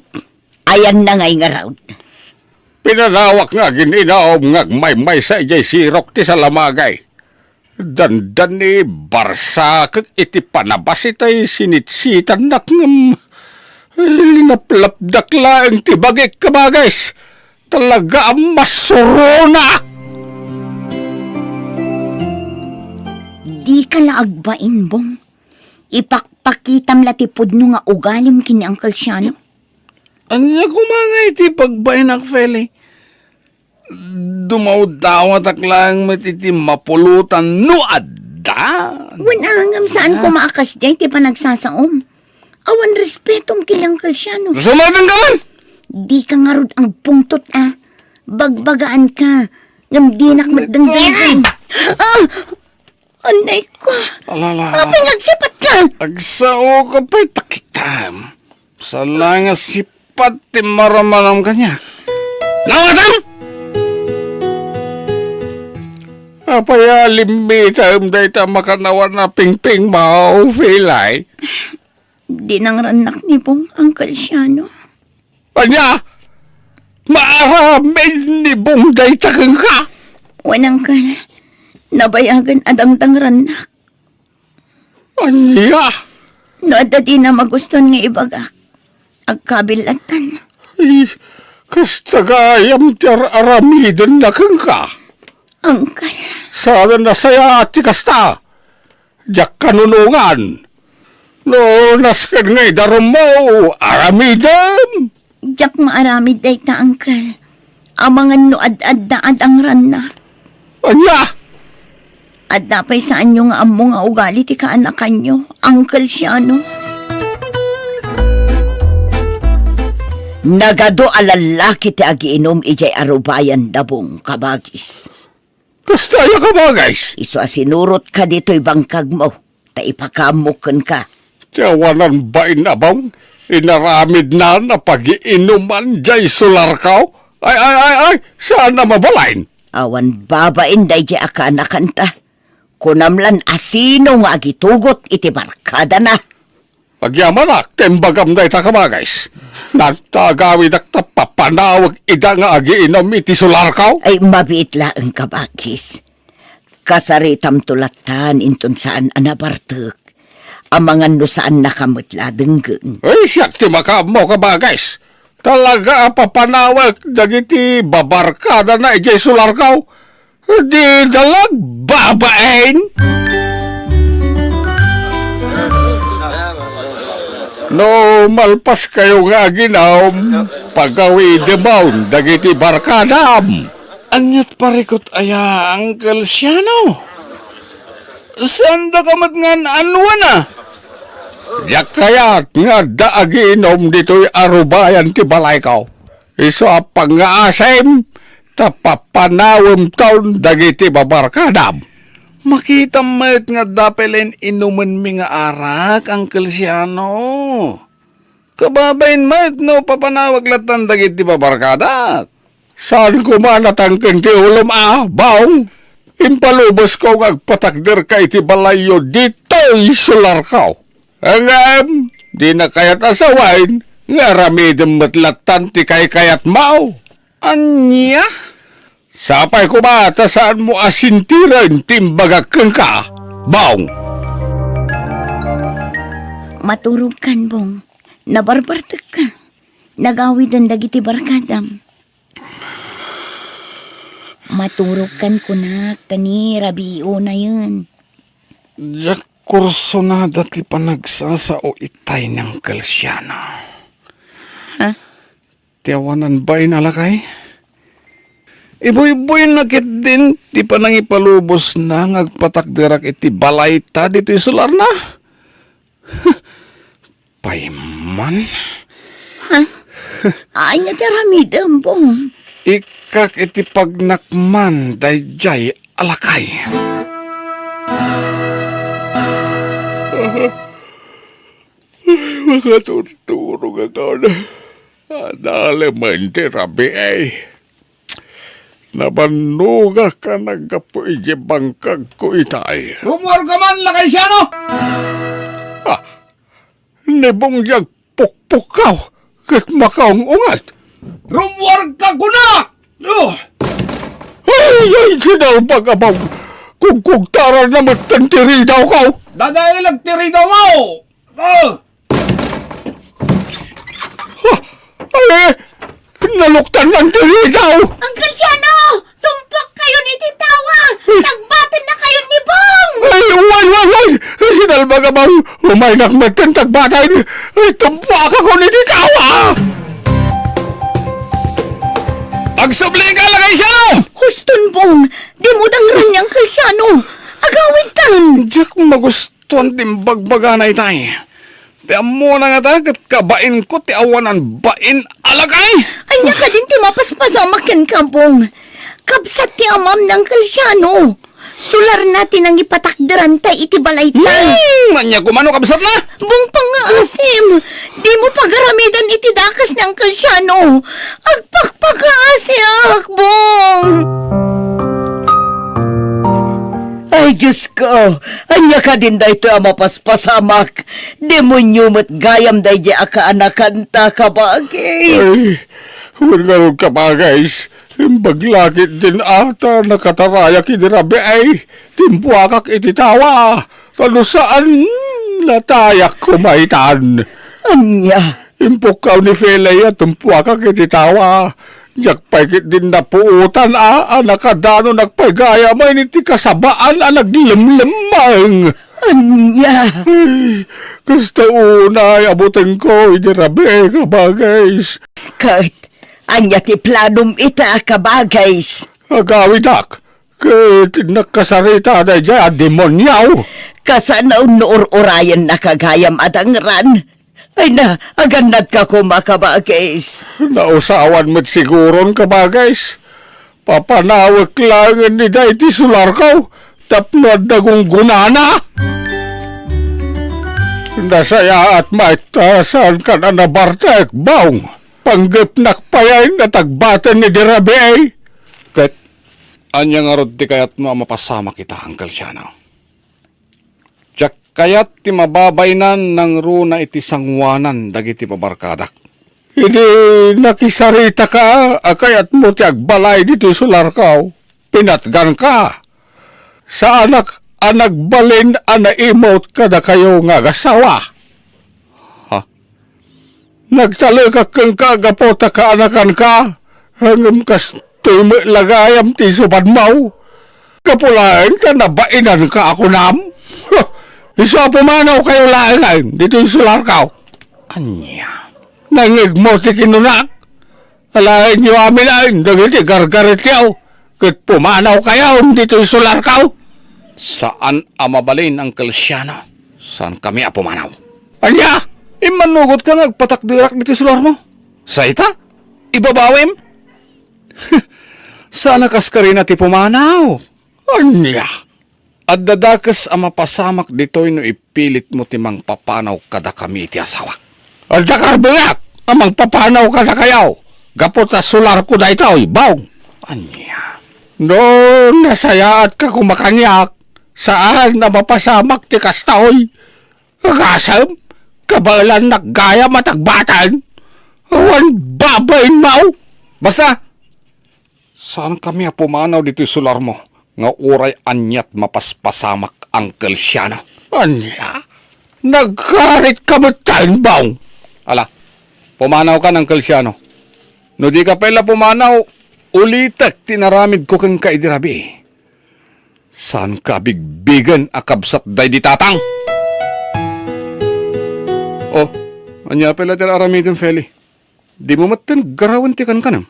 ayanna ngay ngarud? Pinanawak nga agin-inum nga agmaymaysa idiay sirok ti salamagay. Dandani, barsakek iti panabas itay sinitsitannak ngem linaplapdak laeng ti bagik, kabagis. Talaga a masuronak! Dika la agbain, Bong. Ipakpakitam la ti pudno nga ugalim ken ni Uncle Siano. Ania koma nga iti pagbainak, Feli? Dumawdawatak laeng met iti mapulutan no adda. Wen, a, ngem saan koma a kasdiay ti panagsasaom. Awan respetom ken ni Uncle Siano. Sumabenka man! Dika ngarud agpungtot, a. Bagbagaanka. Ngem dinak met dengdenggen. Ah! Anay ko. Alala. Apay nga agsipatka? Agsaoka pay ta kitam. Saan nga sipat ti maramanam kaniak. Nawatam! Apay a limmitem dayta makannawan a pingpingmo, Felay? Dinangrannak ni Bong, Uncle Siano. Ania? Maaramid ni Bong dayta kenka? Wen, Uncle. Nabayagen a dangdangrannak. Ania? No adda dina magustuan nga ibagak, agkabil lattan. Ay, kasta gayam ti ar-aramidenna kenka. Uncle. Saan a nasayaat ti kasta. Diak kanunongan. No nasken nga idarummo, aramidem. Diak maaramid dayta, Uncle. Amangan no ad-adda a dangrannak. Ania? Adda pay saanyo nga ammo nga ugali ti kaanakanyo, Uncle Siano. Nagadu a lallaki ti agiinum idiay arubayan da Bong, kabagis. Kasta aya, kabagis? Isu a sinurotka ditoy bangkagmo, ta ipakaammok kenka. Ti awanan bain a Bong, inaramidnan a pagiinuman diay solarko? Ay, ay, ay, ay, saan a mabalin? Awan babain daydiay a kaanakanta. Kunam lan a sino nga agitugot iti barkadana. Agyamanak ta imbagam dayta, kabagis. Nagtagawidak ta papanawek ida nga agiinom iti sularko. Ay, mabiit laeng, kabagis. Kasaritamto lattan inton saan a nabartek. Amangan no saannaka met la denggen. Ay, siak ti makaammo, kabagis. Talaga a papanawek dagiti babarkadana idiay sularko. Dida la agbabain. No malpaskayo nga aginom, pagawidemon dagiti barkadam. Aniat parikut aya, Uncle Siano? Saandaka met nga an-annuana? Diak kayat nga adda agiinom ditoy arubayan ti balayko. Isu a pangngaasim, ta papanawemton dagiti babarkadam. Makitam met nga adda pay laeng inumenmi nga arak, Uncle Siano. Kababain met no papanawek lattan dagiti babarkadak. Saan koma natangken ti ulom a, Bong? Impalubosko nga agpatakderka iti balayyo ditoy sularko. Ngem, dina kayat a sawen nga aramidem met lattan ti kaykayatmo. Ania? Sapay koma ta saanmo a sintiren ti imbagak kenka, Bong. Maturogkan, Bong. Nabarbartekka. Nagawiden dagiti barkadam. Maturogkan kunak, ta ni rabii unayen. Diak kursunada ti panagsasao itay ni Uncle Siano. Ha? Ti awanan bain a lakay? Ibuyboyna ketdin ti panangipalubosna nga agpatakderak iti balayta ditoy sularna. Pay man. Ha? Ania ti aramidem, Bong? Ikkak iti pagnakman daydiay a lakay. Makaturturogakon. Adalemen ti rabii. Nabannogak a naggapu idiay bangkagko itay. Rummuarka man, Lakay Siano! Ah, ni Bong diay agpukpukkaw ket makaung-unget. Rummuarka kuna! Oh! Ay, ay, sinalbag a Bong! Kugkugtaranna metten ti ridawko! Dadailag ti ridawmo! Ah! Ah! Ay! Naluktannan ti ridaw! Uncle Siano! Tumpokkayon iti tawa! Tagbatennakayon ni Bong! Ay, wen, wen, wen! Sinalbag a Bong! Umaynak metten tagbaten! Ay, tumpuakakon iti tawa! Agsublika, Lakay Siano! Huston, Bong! Dimo dangran ni Uncle Siano! Agawidtan! Diak magusto Tuan ti imbagbagana itay. Ti ammona ngata ket kabainko ti awanan bain a lakay. Ania kadin ti mapaspasamak kenka, Bong? Kabsat ti amam ni Uncle Siano. Sularna ti nangipatakderanta iti balayta. Hmm, ania koma no kabsatna? Bong, pangngaasim. Dimo pagaramidan iti dakes ni Uncle Siano. Agpakpakaasiak, Bong. Ay, Diosko, ania kadin daytoy a mapaspasamak? Demonio met gayam daydiay a kaanakanta, kabagis. Ay, wen ngarud, kabagis, imbag la ketdin a ta nakatarayak idi rabii, timpuakak iti tawa, ta no saan, natayak koma itan. Ania? Impukkaw ni Felay a timpuakak iti tawa. Diak pay ketdin napuotan a, a nakadanonak pay gayam iti kasabaan a naglemlemmeng. Ania? Ay, kasta unay a butengko idi rabii, kabagis. Ket ania ti planom ita, kabagis? Agawidak, ket nakasarita daydiay a demonio. Kasano no ur-urayennaka gayam a dangran? Ay na, agannadka koma, kabagis. Nausawan met siguron, kabagis. Papanawek laengen ida iti sularko tapno adda gunggonana. Nasayaat met ta saankan a nabartek, Bong. Panggepnak pay a tagbaten idi rabii. Ket ania ngarud ti kayatmo a mapasamak ita, Uncle Siano? Diak Kayat ti mababainan nangruna iti sangoanan dagiti babarkadak. Idi nakisaritaka a kayatmo ti agbalay ditoy solarko, pinatganka. Saanak a nagbalin a naimut kadakayo nga agasawa. Ha? Nagtalekak kenka gapu ta kaanakanka, ngem kastoy met la gayam ti isubanmo. Gapu laeng ta nabainanka a kunam. Isu a pumanawkayo laengen ditoy solarko. Ania? Nangngegmo ti kinunak? Alaenyo amin dagiti gargaretyo ket pumanawkayon ditoy solarko. Saan a mabalin, Uncle Siano. Saankami a pumanaw. Ania? Immannugotka nga agpatakderak ditoy solarmo? Sa ita? Ibabawim? Saan a kaskarina ti pumanaw? Ania? Adda dakes a mapasamak ditoy no ipilitmo ti mangpapanaw kadakami iti asawak. Adda karbuyak a mangpapanaw kadakayo gapu ta solarko daytoy, Bong. Ania? No nasayaatka koma kaniak, saan a mapasamak ti kastoy. Agasem, kabaelannak gayam a tagbaten. Awan babainmo. Basta, saankami a pumanaw ditoy solarmo nga uray aniat mapaspasamak, Uncle Siano. Ania? Nagkaritka metten, Bong? Ala, pumanawkan, Uncle Siano. No dika pay la pumanaw, ulitek ti inaramidko kenka idi rabii. Saanka a bigbigen a kabsat daydi tatang? Oh, ania pay la ti aramidem, Feli? Dimo metten garawen ti kankanem?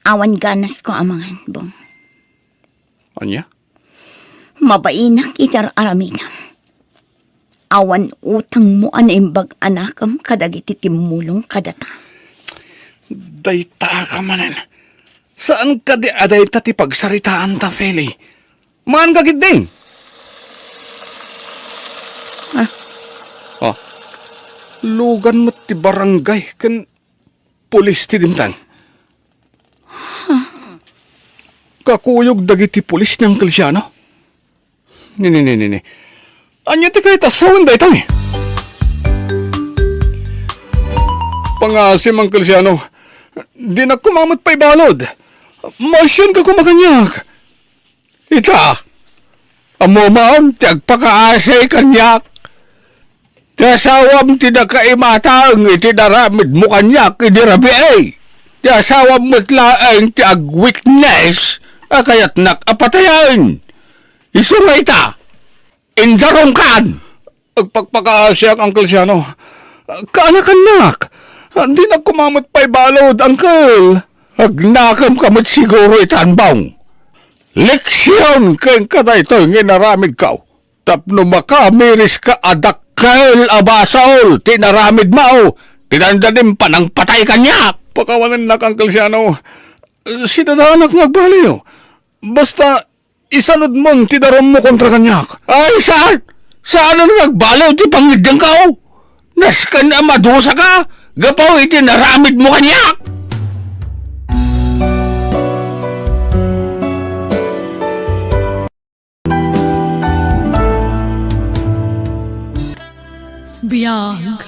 Awan ganasko a mangan, Bong. Ania? Mabainak iti ar-aramidem. Awan utangmo a naimbag a nakem kadagiti timmulong kadata. Dayta ka manen. Saan kadi a dayta ti pagsaritaanta, Feli? Maanka ketdin? Ah. Oh. Lugan met ti barangay ken pulis ti dimteng. Kakuyog dagiti pulis ni Uncle Siano. Ni, ni, ni, ni, ni. Ania ti kayat a sawen daytoy? Pangaasim, Uncle Siano. Dinak koma met pay balud. Maasianka koma kaniak. Ita, ammom ti agpakaasi kaniak. Ti asawam ti nakaimatang iti naramidmo kaniak idi rabii. Ti asawam met laeng ti agwitness a kayatnak a patayen. Isu nga ita, indarongkan. Agpakpakaasiak, Uncle Siano. Kaanakannak. Dinak koma met pay balud, Uncle. Agnakemka met siguro itan, Bong. Leksion kenka daytoy nga inaramidko. Tapno makamiriska a dakkel a basol ti inaramidmo, ti dandanim panangpatay kaniak. Pakawanennak, Uncle Siano. Sidadaanak nga agbaliw. Basta, isanudmon ti darummo kontra kaniak. Ay, saan? Saan a nga agbaliw ti pangngeddengko? Nasken a madusaka gapu iti naramidmo kaniak. Biag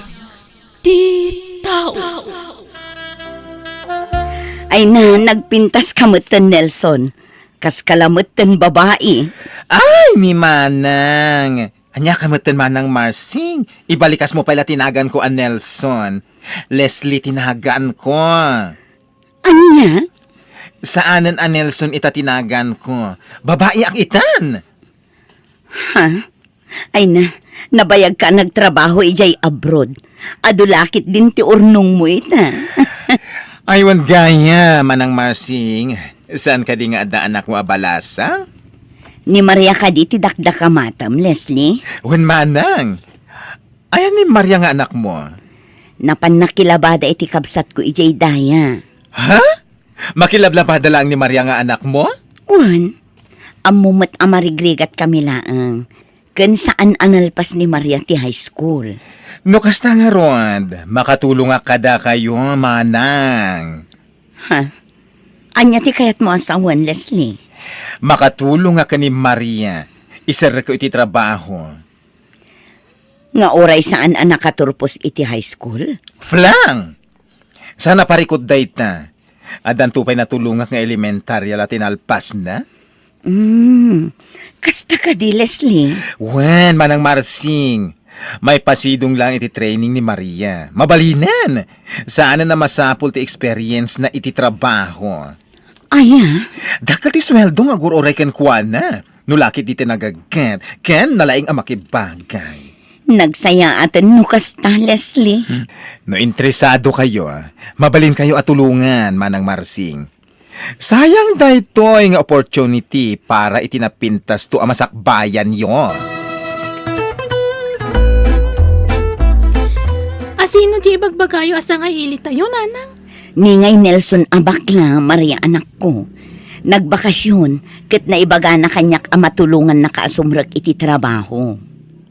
ti tao. Ay na, nagpintas ka metten, Nelson. Kas ka lamet ten babai. Ay, ni Manang! Ania ka met ten Manang Marsing? Ibalikas mo pay la ti naganko a Nelson. Leslie ti naganko. Ania? Saanen a Nelson ita ti naganko. Babaiak itan! Ha? Ay na, nabayagka a nagtrabaho idiay abroad. Adu la ketdin ti urnongmo ita. Ay, wen gayam, Manang Marsing. Saan kadi nga adda anakmo a balasang? Ni Maria kadi ti dakdakamatem, Leslie? Wen, Manang. Ayan ni Maria nga anakmo? Napan nakilabada iti kabsatko idiay daya. Ha? Makilablabada laeng ni Maria nga anakmo? Wen, ammo met a marigrigatkami laeng. Ken saan a nalpas ni Maria ti high school. No kasta ngarud, makatulongak kadakayo, Manang. Ha? Ania ti kayatmo a sawen, Leslie? Makatulongak ken ni Maria. Iserrekko iti trabaho. Nga uray saan a nakaturpos iti high school? Flang! Saan a parikut dayta? Addanto pay natulongak nga elementaria la tinalpasna? Hmm, kasta kadi, Leslie? Wen, Manang Marsing. Maipasidong lang iti training ni Maria. Mabalinen! Saanen a masapul ti experience na iti trabaho. Aya? Dakkel ti sueldo nga agur-uray kenkuana. No la ket di ti nagagget, ken nalaing a makibagay. Nagsayaaten no kasta, Leslie. Hmm. No interesado kayo, mabalin kayo a tulongan, Manang Marsing. Sayang daytoy nga opportunity para iti napintasto a masakbayanyo. Asino ti ibagbagayo a sangailitayo, Nanang? Ni ngay Nelson a bakla, Maria, anakko. Nagbakasyon, ket naibagana kaniak a matulongannaka a sumrek iti trabaho.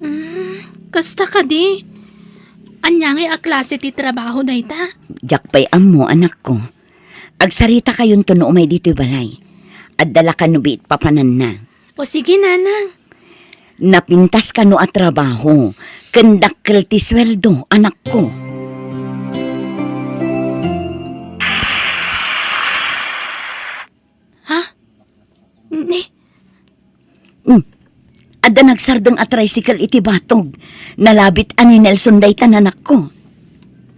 Mm, kasta kadi? Ania ngay a klase ti trabaho dayta? Diak pay ammo, anakko. Agsarita kayonto no umay ditoy balay. Adda la kano biit papananna. O sige, Nanang. Napintas kano a trabaho, ken dakkel ti sueldo, anakko. Ha? Ni? Hmm. Adda nagsardeng a tricycle iti batog. Nalabit a ni Nelson dayta, anakko.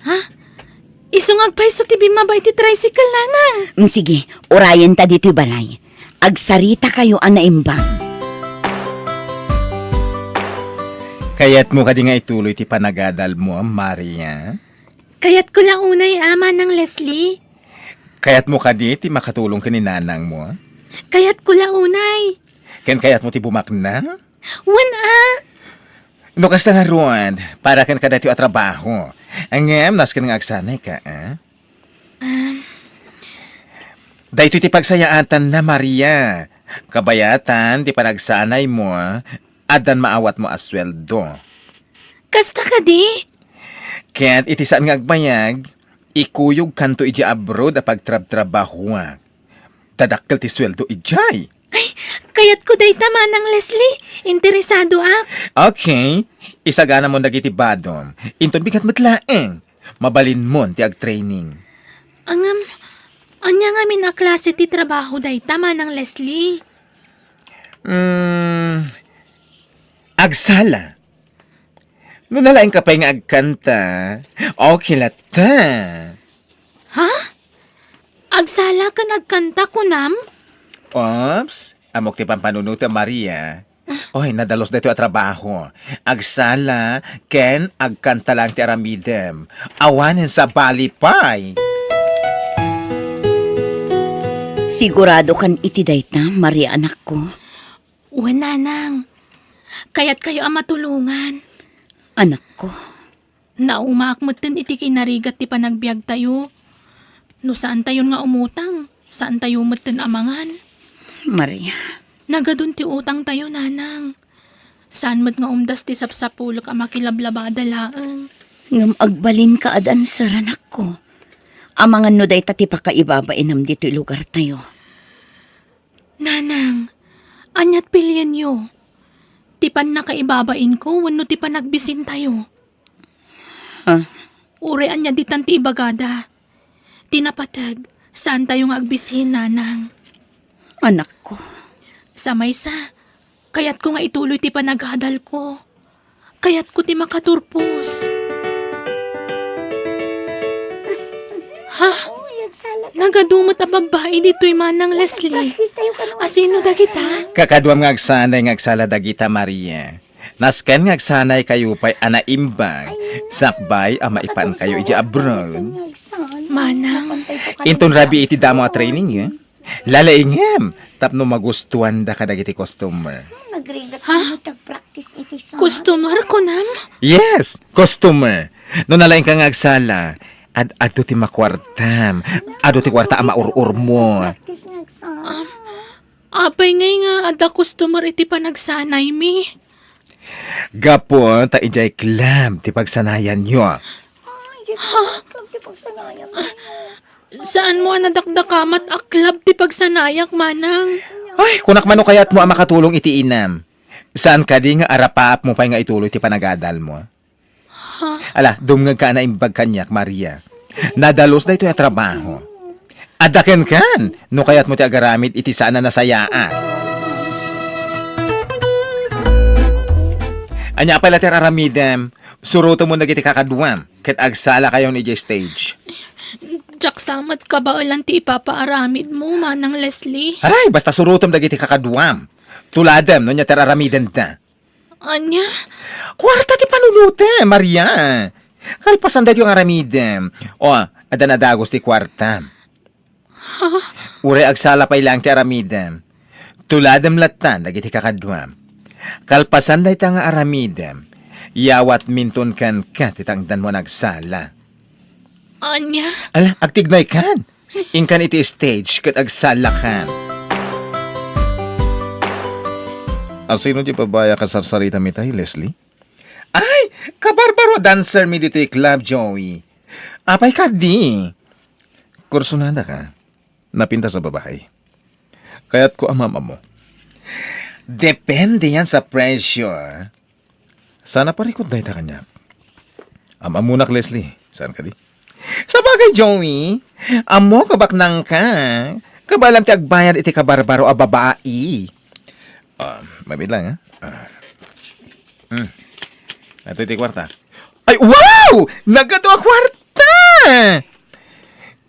Ha? Isu nga agpayso ti bimmaba iti tricycle, Nanang. Mm, sige, urayenta ditoy balay. Agsarita kayo a naimbag. Kayatmo kadi nga ituloy ti panagadalmo, Maria? Kayatko la unay, a, Manang Leslie. Kayatmo kadi ti makatulong ken ni nanangmo? Kayatko la unay. Ken kayatmo ti bumaknang? Wen, a. No kasta ngarud, para ken kadaytoy a trabaho. Ngem, nasken nga agsanayka, a? Um. Daytoy ti pagsayaatanna, Maria. Kabayatan ti panagsanaymo, addan maawatmo a sueldo. Kasta kadi? Ket iti saan nga agbayag, ikuyogkanto idiay abroad a pagtrabtrabahoak. Dadakkel ti sueldo idiay. Ay, kayatko dayta, Manang Leslie. Interesadoak. Okay. Isaganamon dagiti badom. Inton bigat met laeng, mabalinmon ti agtraining. Ngem, ania ngamin a klase ti trabaho dayta, Manang Leslie? Mm, agsala. No nalaingka pay nga agkanta, okay latta. Ha? Agsala ken agkanta, kunam? Oops, ammok ti pampanunotem, Maria. Oy, nadalus daytoy a trabaho. Agsala ken agkanta lang ti aramidem. Awanen sabali pay. Sigurado kan iti dayta, Maria, anakko? Wen, nanang. Kayatkayo a matulongan. Anakko. Naumaak metten iti kinarigat ti panagbiagtayo. No saantayon nga umutang, saantayo metten a mangan. Maria. Nagadun ti utangtayo, nanang. Saan met nga umdas ti sapsapulek a makilablabada laeng. Ngem agbalinka a dancer, anakko. Amangan no dayta ti pakaibabainam ditoy lugartayo. Nanang, aniat pilienyo? Ti pannakaibabainko wenno ti panagbisintayo? Ha? Uray ania ditan ti ibagada. Ti napateg, saantayo nga agbisin, nanang. Anakko. Sa maysa, kayatko nga ituloy ti panagadalko. Kayatko ti makaturpos. Ha? Nagadu met a babbai ditoy, Manang Leslie. Asino dagita? Kakaduam nga agsanay nga agsala dagita, Maria. Nasken nga agsanaykayo pay a naimbag, sakbay a maipankayo idiay abroad. Manang. Inton rabii iti damo a training, eh? Lalaingem tapno magustuanda kadagiti customer. Ha? Customer, kunam? Yes, customer. No nalaingka nga agsala, ad-adu ti makuartam. Adu ti kuarta a maur-urmo. Um, apay ngay nga adda customer iti panagsanaymi? Gapu ta idiay club ti pagsanayanyo. Ha? Saanmo a nadakdakamat a club ti pagsanayak, manang? Ay, kunak man no kayatmo a makatulong iti inam. Saan kadi nga arapaapmo pay nga ituloy ti panagadalmo? Ha? Ala, dumngegka a naimbag kaniak, Maria. Nadalus daytoy a trabaho. Adda kenkan, no kayatmo ti agaramid iti saan a nasayaat. Ania pay la ti aramidem? Surotemon dagiti kakaduam, ket agsalakayon idiay stage. Diak sa met kabaelan ti ipapaaramidmo, Manang Leslie. Ay, basta surotem dagiti kakaduam. Tuladem no ania ti aramidenda. Ania? Kuarta ti panunotem, Maria. Kalpasan daytoy nga aramidem. O, adda nadagos ti kuarta. Ha? Uray agsala pay laeng ti aramidem. Tuladem latta dagiti kakaduam. Kalpasan dayta nga aramidem, yawatminton kenka ti tangdanmo a nagsala. Ania? Ala, agtignaykan. Inkan iti stage ket agsalakan. Asino ti babai a kasarsarita mi tay, Leslie? Ay, kabarbaro a dancer mi ditoy club, Joey. Apay kadi? Kursunada ka. Napintas a babai. Kayatko a maam-ammo. Depende yan sa presyo. Sana parikut dayta kaniak. Am-ammonak, Leslie. Saan kadi? Sabagay, Joey, ammok a baknangka. Kabaelam ti agbayad iti kabarbaro a babai. Ah, mabiit lang, ha? Ah. Hmm. Ito iti kuarta. Ay, wow! Nagadu a kuarta!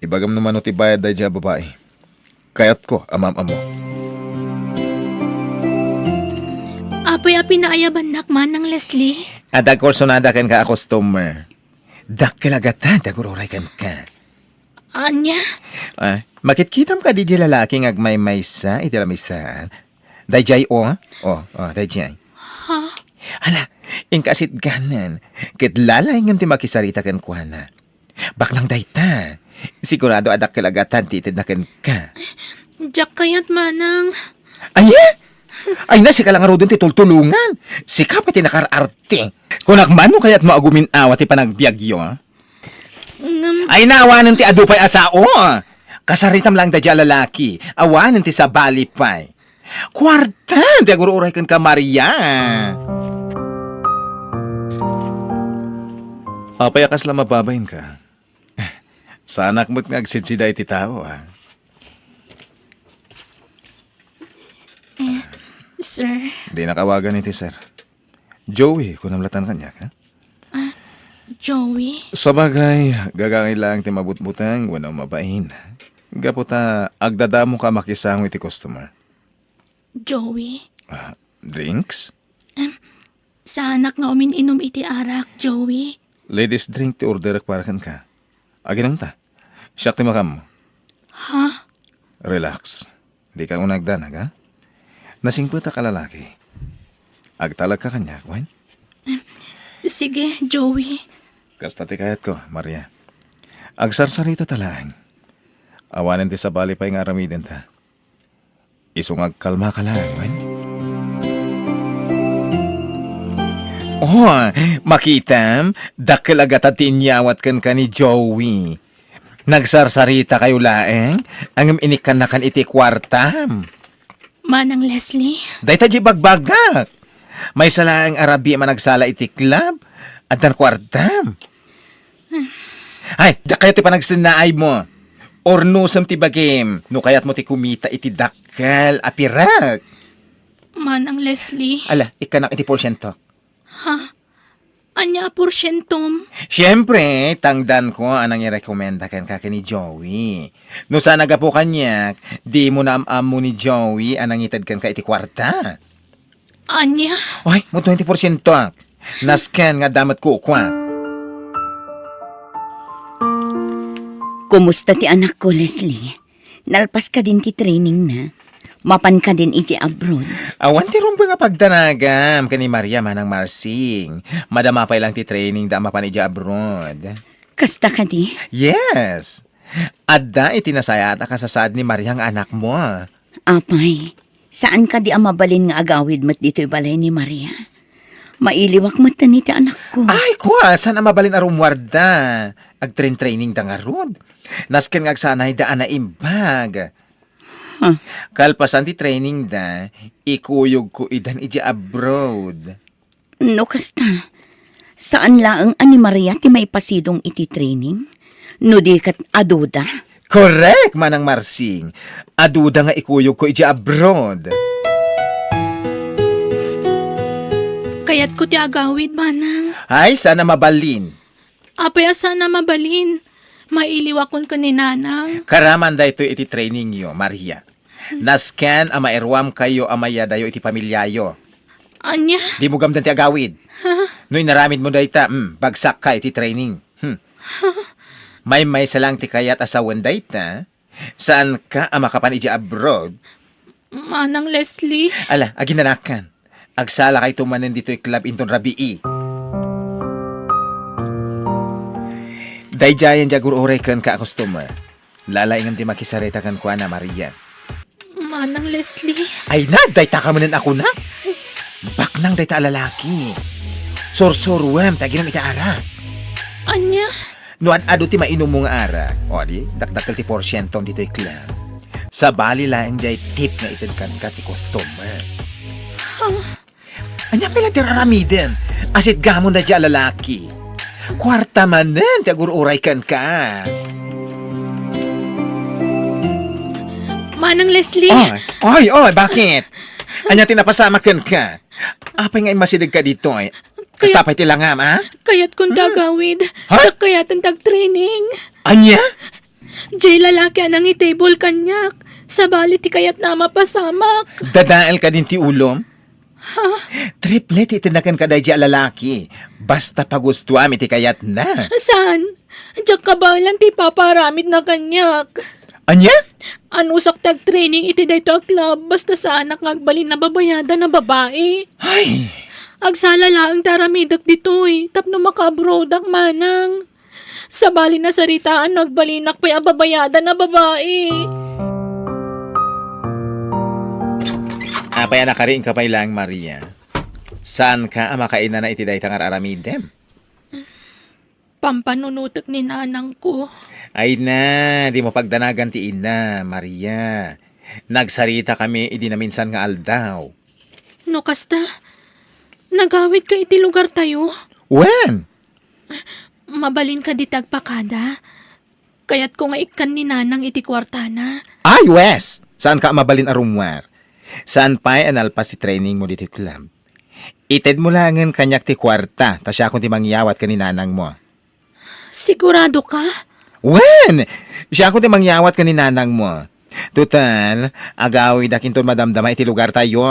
Ibagam no mano ti bayad daydiay a babai. Kayatko a maam-ammo. Apay a pinaayabannak, Manang Leslie? Adda kursunada kenka a customer. Dakkel a gatad ti agur-uray kenka. Ania? Ah, makitkitam kadi diay lalaki nga agmaymaysa iti lamisaan? Daydiay, o. O, o, daydiay. Ha? Ala, inka sitganan. Ket lalaingem ti makisarita kenkuana. Baknang dayta. Sigurado a dakkel a gatad ti itedna kenka. Diak kayat, Manang. Ay, eh? Ay na, sika lang ngaruden ti tultulongan. Sika pay ti nakar-arte. Kunak man no kayatmo a gumin-awa ti panagbiagyo. Ngem Ay na, awanen ti adu pay a sao. Kasaritam lang daydiay a lalaki. Awanen ti sabali pay. Kuarta ti agur-uray kenka, Maria. Apay a kasla mababainka? Saanak met nga agsidsida iti tao, a. Eh, sir. Dinak awagan iti sir. Joey, kunam latta kaniak, ha? Ah, Joey? Sabagay, gagangay laeng ti mabutbuteng wenno mabain. Gapu ta agdadamoka a makisango iti customer. Joey? Ah, drinks? Em, saanak nga umin-inum iti arak, Joey. Ladies drink ti orderek para kenka. Aginom ta. Siak ti makaammo. Ha? Relax. Dika unay agdanag, ha? Nasingpetak a lalaki. Agtalekka kaniak, wen? Sige, Joey. Kasta ti kayatko, Maria. Agsarsaritata laeng. Awanen ti sabali pay nga aramidenta. Isu nga agkalmaka laeng, wen? Oh, makitam, dakkel a gatad ti inyawat kenka ni Joey. Nagsarsaritakayo laeng, ngem inikkannakan iti kuartam. Manang Leslie? Dayta diay ibagbagak. Maysa laeng a rabii a managsala iti club, addan kuartam. Ay, diak kayat ti panagsennaaymo. Urnosem ti bagim, no kayatmo ti kumita iti dakkel a pirak. Manang Leslie. Ala, ikkanak iti porsientok. Ha? Ania a porsientom? Siempre, tangdanko a nangirekomenda kenka ken ni Joey. No saan a gapu kaniak, dimo naam-ammo ni Joey a nangited kenka iti kuarta. Ania? Ay, mo twenty porsientok. Nasken nga adda met kukuak. Kumusta ti anakko, Leslie? Nalpas kadin ti trainingna? Mapan kadin idiay abroad? Awan ti rumbeng a pagdanagam ken ni Maria, Manang Marsing. Madama pay lang ti trainingda a mapan idiay abroad. Kasta kadi? Yes. Adda iti nasayaat a kasasaad ni Maria nga anakmo. Apay, saan kadi a mabalin nga agawid met ditoy balay ni Maria? Mailiwak metten iti anakko. Ay, kua, saan a mabalin a rummuarda? Agtrain-trainingda ngarud. Nasken nga agsanayda a naimbag. Ah. Kalpasan ti trainingda, ikuyogko idan idiay abroad. No kasta, saan laeng a ni Maria ti maipasidong iti training? No di ket aduda? Correct, Manang Marsing. Aduda nga ikuyogko idiay abroad. Kayatko ti agawid, Manang. Ay, saan a mabalin. Apay a saan a mabalin? Mailiwakon ken ni Nanang. Karaman daytoy iti trainingyo, Maria. Nasken a mairuamkayo a mayadayo iti pamiliayo. Ania? Dimo gamden ti agawid. Ha? No inaramidmo dayta, hmm, bagsakka iti training. Hmm. Maymaysa lang ti kayat a sawen dayta. Saanka a makapan idiay abroad? Manang Leslie. Ala, aginanakan. Agsalakayto manen ditoy club inton rabii. Daydiayen ti agur-uray kenka a customer. Lalaingem ti makisarita kenkuana, Maria. Manang Leslie. Ay na, dayta ka manen a kuna? Baknang dayta a lalaki. Sursuruem ti aginum iti arak. Ania? No ad-adu ti mainummo nga arak, o di, dakdakkel ti porsientom ditoy club. Sabali laeng diay tip nga ited kenka ti customer. Huh? Ania pay la ti aramidem? Asitgamon daydiay a lalaki. Kuarta manen ti agur-uray kenka. Manang Leslie. Oy, oy, oy, bakit? Ania ti napasamak kenka? Apay nga immasidegka ditoy? Kasta pay ti langam, a? Kayatkon ti agawid. Ha? Diak kayaten ti agtraining. Ania? Diay lalaki a nangitable kaniak. Sabali ti kayatna a mapasamak. Dadael kadin ti ulom? Ha? Triple ti itedna kenka daydiay a lalaki. Basta pagustuam iti kayatna. Saan? Diak kabaelan ti ipapaaramidna kaniak. Ania? Anusak ti agtraining iti daytoy a club, basta saanak nga agbalin a babayadan a babai. Ay! Agsala laeng ti aramidek ditoy, tapno makaabroadak, Manang. Sabali nasaritaan no agbalinak pay a babayadan a babai. Apay a nakariingka pay laeng, Maria? Saanka a makainana iti dayta nga ar-aramidem? Pampanunotek ni nanangko. Ay na, dimo pagdanagan ti ina, Maria. Nagsaritakami idi naminsan nga aldaw. No kasta, nagawidka iti lugartayo? Wen? Mabalinka dita agpakada. Kayatko nga ikkan ni nanang iti kuartana. Ay, wes! Saanka a mabalin a rummuar? Saan pay a nalpas ti trainingmo ditoy club? Itedmo laengen kaniak ti kuarta, ta siakon ti mangyawat ken ni nanangmo. Siguradoka? Wen! Siakon ti mangyawat ken ni nanangmo. Total, agawidak inton madamdama iti lugartayo.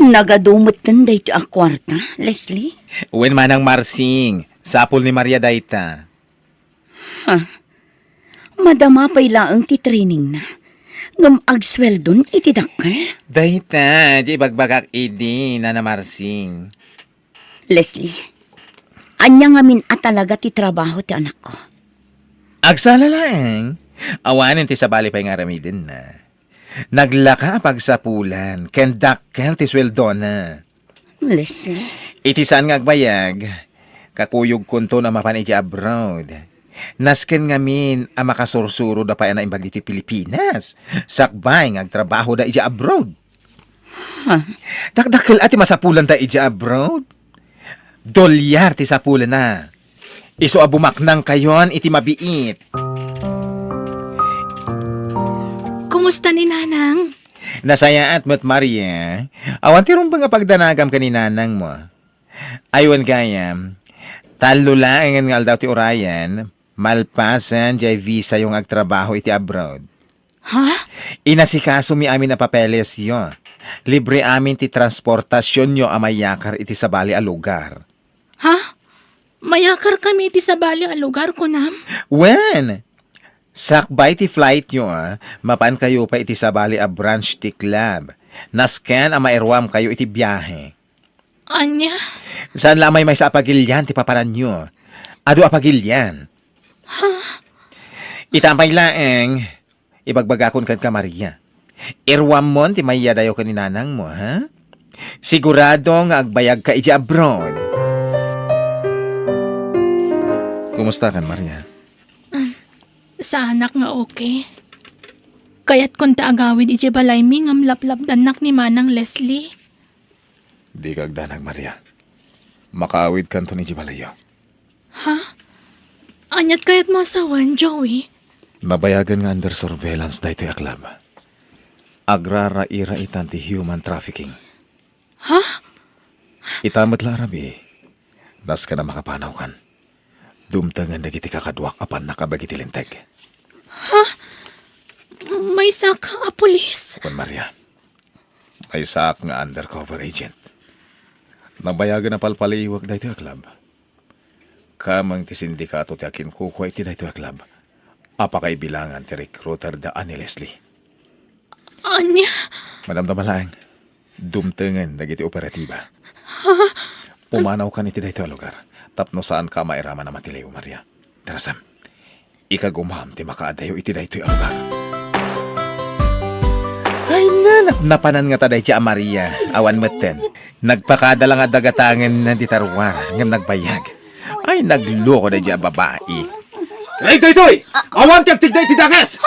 Nagadu metten daytoy a kuarta, Leslie? Wen, Manang Marsing, sapul ni Maria dayta. Ha? Madama pay laeng ti trainingna, ngem agsueldon iti dakkel? Dayta ti ibagbagak idi, Nana Marsing. Leslie, ania ngamin a talaga ti trabaho ti anakko? Agsala laeng, awanen ti sabali pay nga aramidenna. Naglaka a pagsapulan ken dakkel ti sueldona. Leslie? Iti saan nga agbayag, kakuyogkonton a mapan idiay abroad. Nasken ngamin a makasursuroda pay a naimbag ditoy Pilipinas, sakbay nga agtrabahoda idiay abroad. Ha? Dakdakkel a ti masapulanta idiay abroad. Dolyar ti sapulna. Isu a bumaknangkayon iti mabiit. Kumusta ni Nanang? Nasayaat met, Maria. Awan ti rumbeng a pagdanagam ken ni nanangmo. Ay wen gayam, tallo laengen nga aldaw ti urayen, malpasen diay visayo nga agtrabaho iti abroad. Ha? Inasikasomi amin a papelesyo. Libre amin ti transportasionyo a mayakar iti sabali a lugar. Ha? Mayakarkami iti sabali a lugar, kunam? Wen, sakbay ti flightyo, a, mapankayo pay iti sabali a branch ti club. Nasken a mairuamkayo iti biahe. Ania? Saan la a maymaysa a pagilian ti papananyo. Adu a pagilian. Ita pay laeng, ibagbagakon kenka, Maria. Iruammon ti maiyadayo ken ni nanangmo, ha? Sigurado nga agbayagka idiay abroad. Kumusta kan, Maria? Um, Saanak nga okay. Kayatkon ta agawid idiay balaymi ngem laplapdannak ni Manang Leslie. Dika agdanag, Maria. Makaawidkanton idiay balayyo. Ha? Aniat kayatmo a sawen, Joey? Nabayagen nga under surveillance daytoy a club. Agraraira itan ti human trafficking. Ha? Ita met la a rabii, nasken a makapanawkan. Dumtengen dagiti kakaduak a pannakabeg iti linteg. Ha? Maysaak a pulis? Wen, Maria. Maysaak nga undercover agent. Nabayagen a palpaliiwek daytoy a club. Kameng ti sindikato ti akinkukua iti daytoy a club a pakaibilangan ti recruiter da a ni Leslie. Ania? Madamdama laeng, dumtengen dagiti operatiba. Ha? Pumanawkan iti daytoy a lugar tapno saanka a mairaman a matiliw, Maria. Tarasam. Ikagumam ti makaadayo iti daytoy a lugar. Ay, na, napnapanan ngata daydiay a Maria. Awan metten. Nagpakada la nga dagatangen ti taruar, ngem nagbayag. Ay, nagloko daydiay a babai. Daytoy! Awan ti agtigda iti dakes!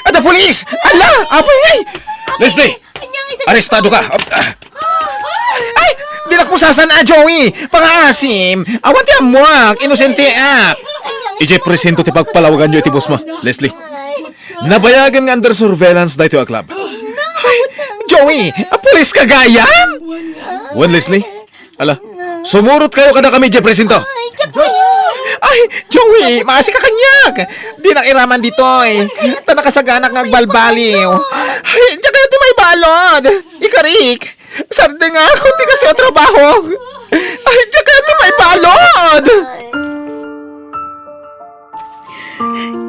Adda pulis! Ala! Apoy! Leslie! Arestado ka! Ay! Dinak mo sasana, Joey! Pangaasim! Awan ti ammoak! Inosenteak! Idiay presinto ti pagpalawaganyo iti boss mo, Leslie. Nabayagen nga under surveillance daytoy a club. Ay, Joey! Apulis ka gayam? Wen, Leslie? Ala, sumurot kayo kadakami idiay presinto. Ay, diak kayo. Ay, Joey, maasi ka kaniak. Dinak iraman ditoy. Ta nakasaganak nga agbalbaliw. Ay, diak kayo ti maibalod. Ikarik, sardengak, kunti kasi ang trabaho. Ay, diak kayo ti maibalod.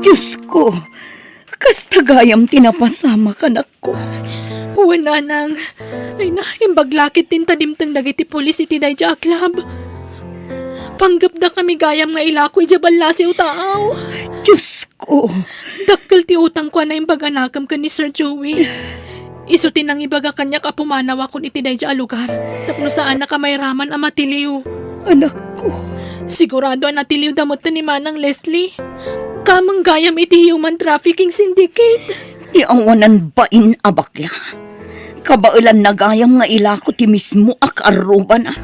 Diyos ko, kasta gayam ti napasamak, anakko. Wen, nanang. Ay na, imbag la ket ti inta dimteng dagiti pulis iti daydiay a club. Panggepdakami gayam nga ilako idiay ballasiw taaw. Diyos ko. Dakkel ti utangko a naimbag a nakem ken ni Sir Joey. Isu ti nangibaga kaniak a pumanawakon iti daydiay a lugar tapno saannak a mairaman a matiliw. Anakko. Sigurado a natiliwda metten ni Manang Leslie. Kameng gayam iti human trafficking syndicate. Ti awanan bain a bakla. Kabaelanna gayam nga ilako ti mismo a kaarrubana.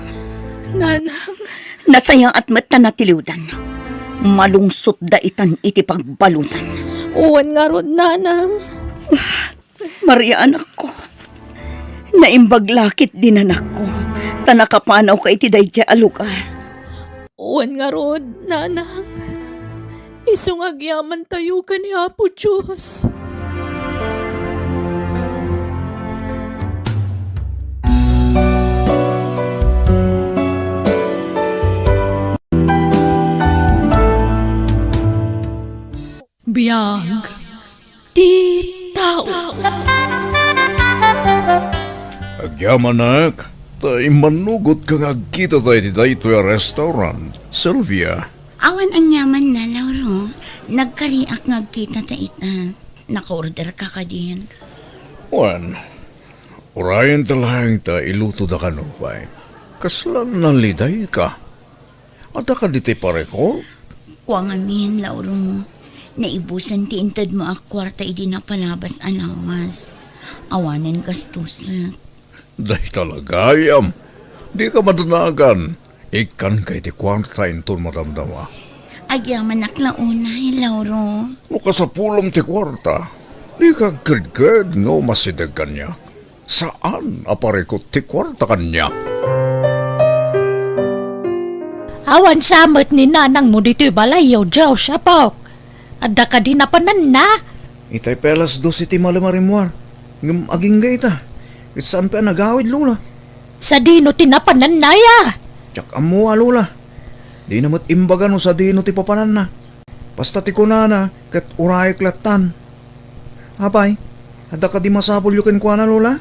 Nanang. Nasayaat met ta natiliwdan. Malungsotda itan iti pagbaludan. Wen ngarud, nanang. Maria, anakko, naimbag la ket dinanakko, ta nakapanawka iti daydiay a lugar. Wen ngarud, nanang, isu nga agyamantayo ken ni Apo Dios. Biag ti tao. Agyamanak, ta immanugotka nga agkitata iti daytoy a restaurant, Sylvia. Awan aniamanna, Lauro. Nagkariak nga agkitata ita. Nakaorderka kadin? Wen, urayenta laeng ta ilutoda kano pay. Kasla nalidayka? Adda kadi ti parekot? Kua ngamin, Lauro. Naibusan ti intedmo a kuarta idi napalabas a lawas. Awanen gastusak. Dayta la gayam. Dika madanagan. Ikkanka iti kuarta inton madamdama. Agyamanak la unay, Lauro. No kasapulem ti kuarta, dika agkedked nga umasideg kaniak. Saan a parekot ti kuarta kaniak. Awan sa met ni nanangmo ditoy balayyo, Josh, apok. Adda kadi napananna? Itay pay alas dos iti malem a rimmuar. Ngem agingga ita. Ket saan pay a nagawid, Lola. Sadino ti napananna, ya? Diak ammo a, Lola. Dina met imbaga no sadino ti papananna. Basta ti kunana ket urayek lattan. Apay, adda kadi masapulyo kenkuana, Lola?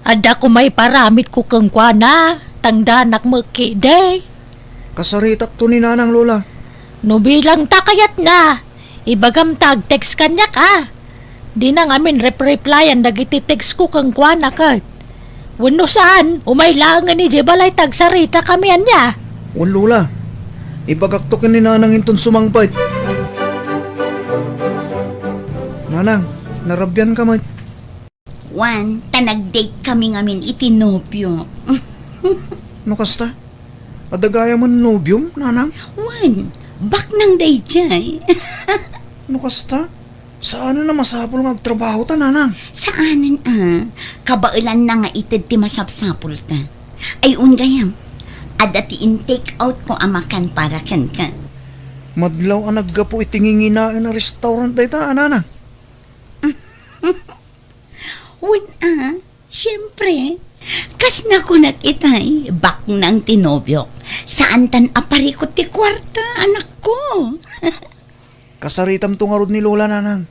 Adda koma iparamidko kenkuana, tangdanak met ketdi. Kasaritakto ni Nanang, Lola. No bilang ta kayatna, ibagam ta ag-text kaniak, a. Dina ngamin rep-replyan dagiti textko kenkuana ket. Wenno saan, umay laengen idiay balay ta agsaritakami, ania? Wen, Lola. Ibagakto ken ni Nanang inton sumangpet. Nang, narabian ka met. Wen, ta nag-date kami ngamin iti nobio. No kasta, adda gayamen nobiom, nanang? Wen, baknang daydiay. No kasta, saanen a masapul nga agtrabaho ta, nanang? Saanen a, kabaelanna nga ited ti masapsapulta. Ay, wen gayam, adda ti in-take out ko a makan para kenka. Madlaw a naggapu iti nginginaen a restaurant dayta, a, nanang? Wen a, siempre. Kas nakunak itay, baknang ti nobiok. Saantan a parikut ti kuarta, anakko. Kasaritamto ngarud ni Lola, nanang.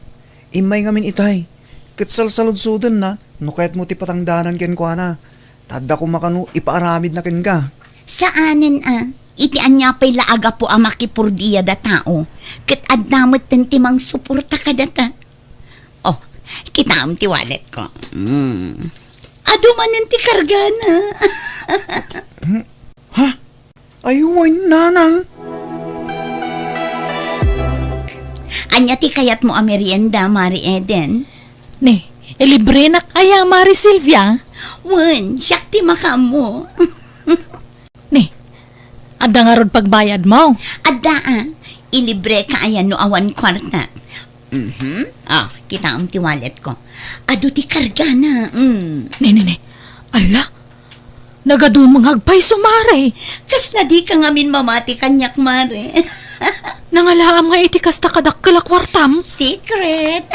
Immay ngamin itay. Ket salsaludsodenna, no kayatmo ti patangdanan kenkuana. Ta adda koma kano ipaaramidna kenka. Saanen a, iti ania pay la a gapu a makipurdia datao, ket adda metten ti mangsuporta kadata. Oh, kitaem ti wallet ko. Mm. Adu manen ti kargana. Hmm? Ha? Ay, wen, nanang. Ania ti kayatmo a merienda, Mari Eden? Ni, ilibrenak aya, Mari Silvia? Wen, siak ti makaammo. Ni, adda ngarud pagbayadmo? Adda a, ilibreka aya no awan kuarta. Mhm. Ah, kitaem ti wallet ko. Adu ti kargana. Mm. Ni, ni, ni. Ala, nagadumengag pay isu, Mare. Kasla dika ngamin mamati kaniak, Mare. Nangalaam nga iti kasta kadakkel a kuartam? Secret.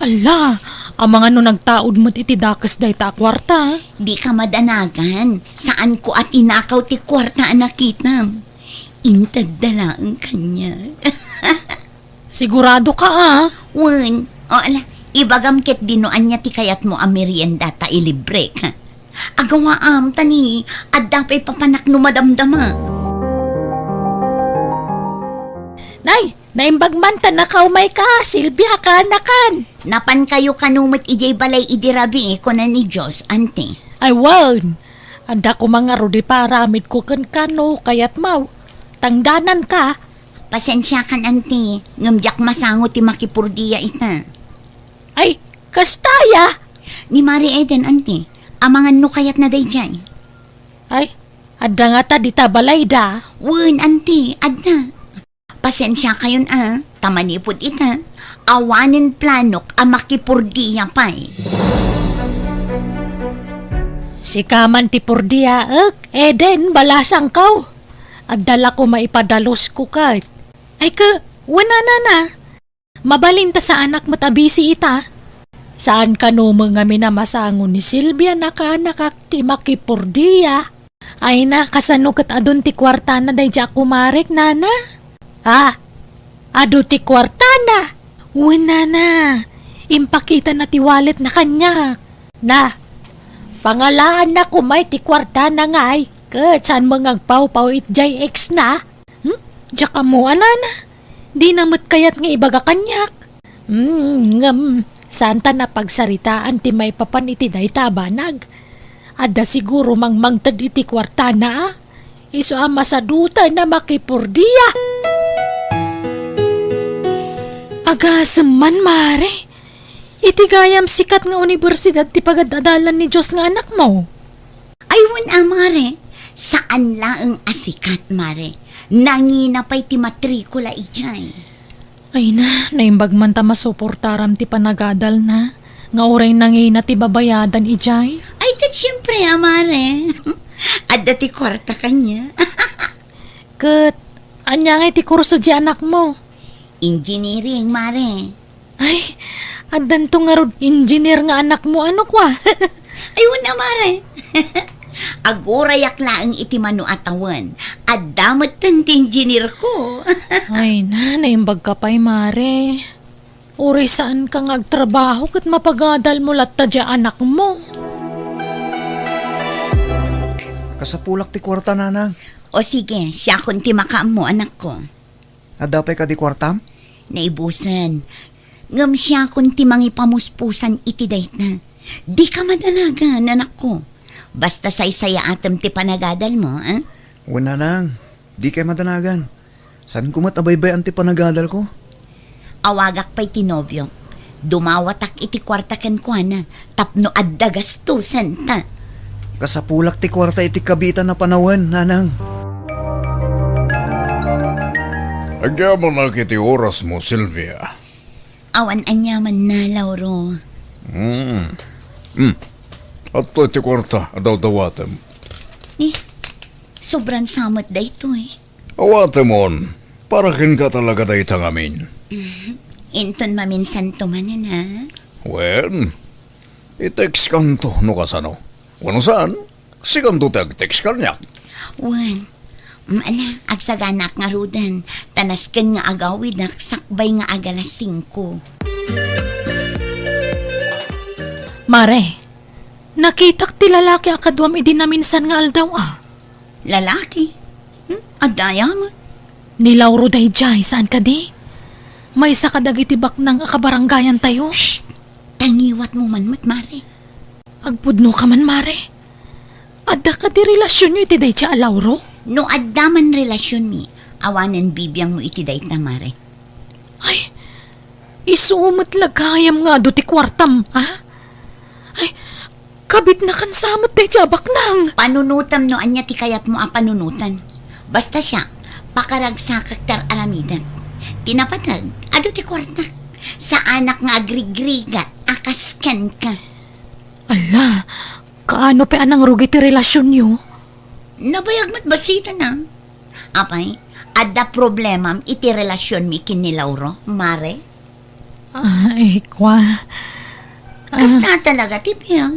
Ala, amangan no nagtaud met iti dakes dayta a kuarta. Dika madanagan. Saanko a tinakaw ti kuarta a nakitam. Intedda laeng kaniak. Sigurado ka, a? Wen. O, ala, ibagam ketdi no ania ti kayatmo a merienda ta ilibrek. Agawaam, ta ni, adda pay papanak no madamdama. Nay, naimbag man ta nakaumayka, Silvia, kaanakan. Napankayo kano met idiay balay idi rabii, kuna ni Diyos, anti. Ay, wen. Adda koma ngarud ipaaramidko kenka no kayatmo. Tangdananka. Pasensiakan, anti, ngem diak masango ti makipurdia ita. Ay, kasta aya? Ni Mari Eden, anti, amangan no kayatna daydiay. Ay, adda ngata dita balayda? Wen, anti, adda. Pasensiakayon a, ta manipud ita, awanen planok a makipurdia pay. Sika man ti purdiaek, Eden, balasangko. Adda la koma ipadalusko ket. Ay, ke, wen a, nana. Mabalin ta saanak met a bisi ita. Saan kano met ngamin a masango ni Silvia, nakaanakak ti makipurdia. Ay na, kasano ket adun ti kuartana daydiay a kumarek, nana? Ah, adu ti kuartana? Wen, nana. Impakitana ti walletna kaniak. Na, pangalaanna koma iti kuartana ngay, ket saan met nga agpawpaw iti diay ex na? Hmm? Diak ammo a, nana. Dina met kayat nga ibaga kaniak. Hmm, ngem, saanta a pagsaritaan ti maipapan iti dayta a banag. Adda siguro mangmangted iti kuartana, a? Isu a masadutan a makipurdia. Agasem man, Mare. Iti gayam sikat nga unibersidad ti pagad-adalan ni Diyos nga anakmo. Ay, wen a, Mare. Saan laeng a sikat, Mare. Nangina pay ti matrikula idiay. Ay na, naimbag man ta masuportaram ti panagadalna, nga uray nangina ti babayadan idiay. Ay, ket siempre a, Mare. Adda ti kuarta kaniak. Ket, ania ngay ti kurso diay anakmo? Engineering, Mare. Ay, addanto ngarud engineer nga anakmo, ano kua? Ay, wen a, Mare. Agurayak laeng iti mano a tawen. Adda metten ti engineer ko. Ay na, naimbag ka pay, Mare. Uray saan ka nga agtrabaho ket mapagadal mo latta diay anakmo. Kasapulak ti kuarta, nanang. O sige, siakon ti makaammo, anakko. Adda pay kadi kuartam? Naibusen. Ngem siakon ti mangipamuspusan iti dayta. Dika madanagan, anakko. Basta saysayaatem ti panagadalmo, a? Wen, nanang. Dikay madanagan. Saanko met a baybay-an ti panagadalko. Awagak pay ti nobiok. Dumawatak iti kuarta kenkuana tapno adda gastusenta. Kasapulak ti kuarta iti kabiitan a panawen, nanang. Agyamanak iti orasmo, Sylvia. Awan aniamanna, Lauro. Hmm. Hmm. Adtoy ti kuarta a dawdawatem. Ni, sobran sa met daytoy. Awatemon, para kenka talaga dayta ngamin. Inton maminsanto manen, ha? Wen, i-textkanto no kasano. Wenno saan, sikanto ti ag-text kaniak. Wen, mm, ala, agsaganak ngaruden, ta nasken nga agawidak sakbay nga agalas singko. Mare, nakitak ti lalaki a kaduam idi naminsan nga aldaw, a. Lalaki? Hmm? Adda aya met? Ni Lauro daydiay, saan kadi? Maysa kadagiti baknang a kabaranggayantayo. Shh! Tangiwatmo man met, Mare. Agpudno ka man, Mare. Adda kadi relasionyo iti daydiay a Lauro? No adda man relasionmi, awanen bibiangmo iti dayta, Mare. Ay, isu met la gayam nga adu ti kuartam, a? Ay, kabitnakan sa met daydiay a baknang. Panunotem no ania ti kayatmo a panunoten. Basta siak, pakaragsakak ti ar-aramidek. Ti napateg, adu ti kuartak. Saanak nga agrigrigat a kas kenka. Ala, kaano pay a nangrugi ti relasionyo? Nabayag met bassit, a. Apay, adda problemam iti relasionmi ken ni Lauro, Mare? Ay, kua. Ah. Kasta talaga ti biag.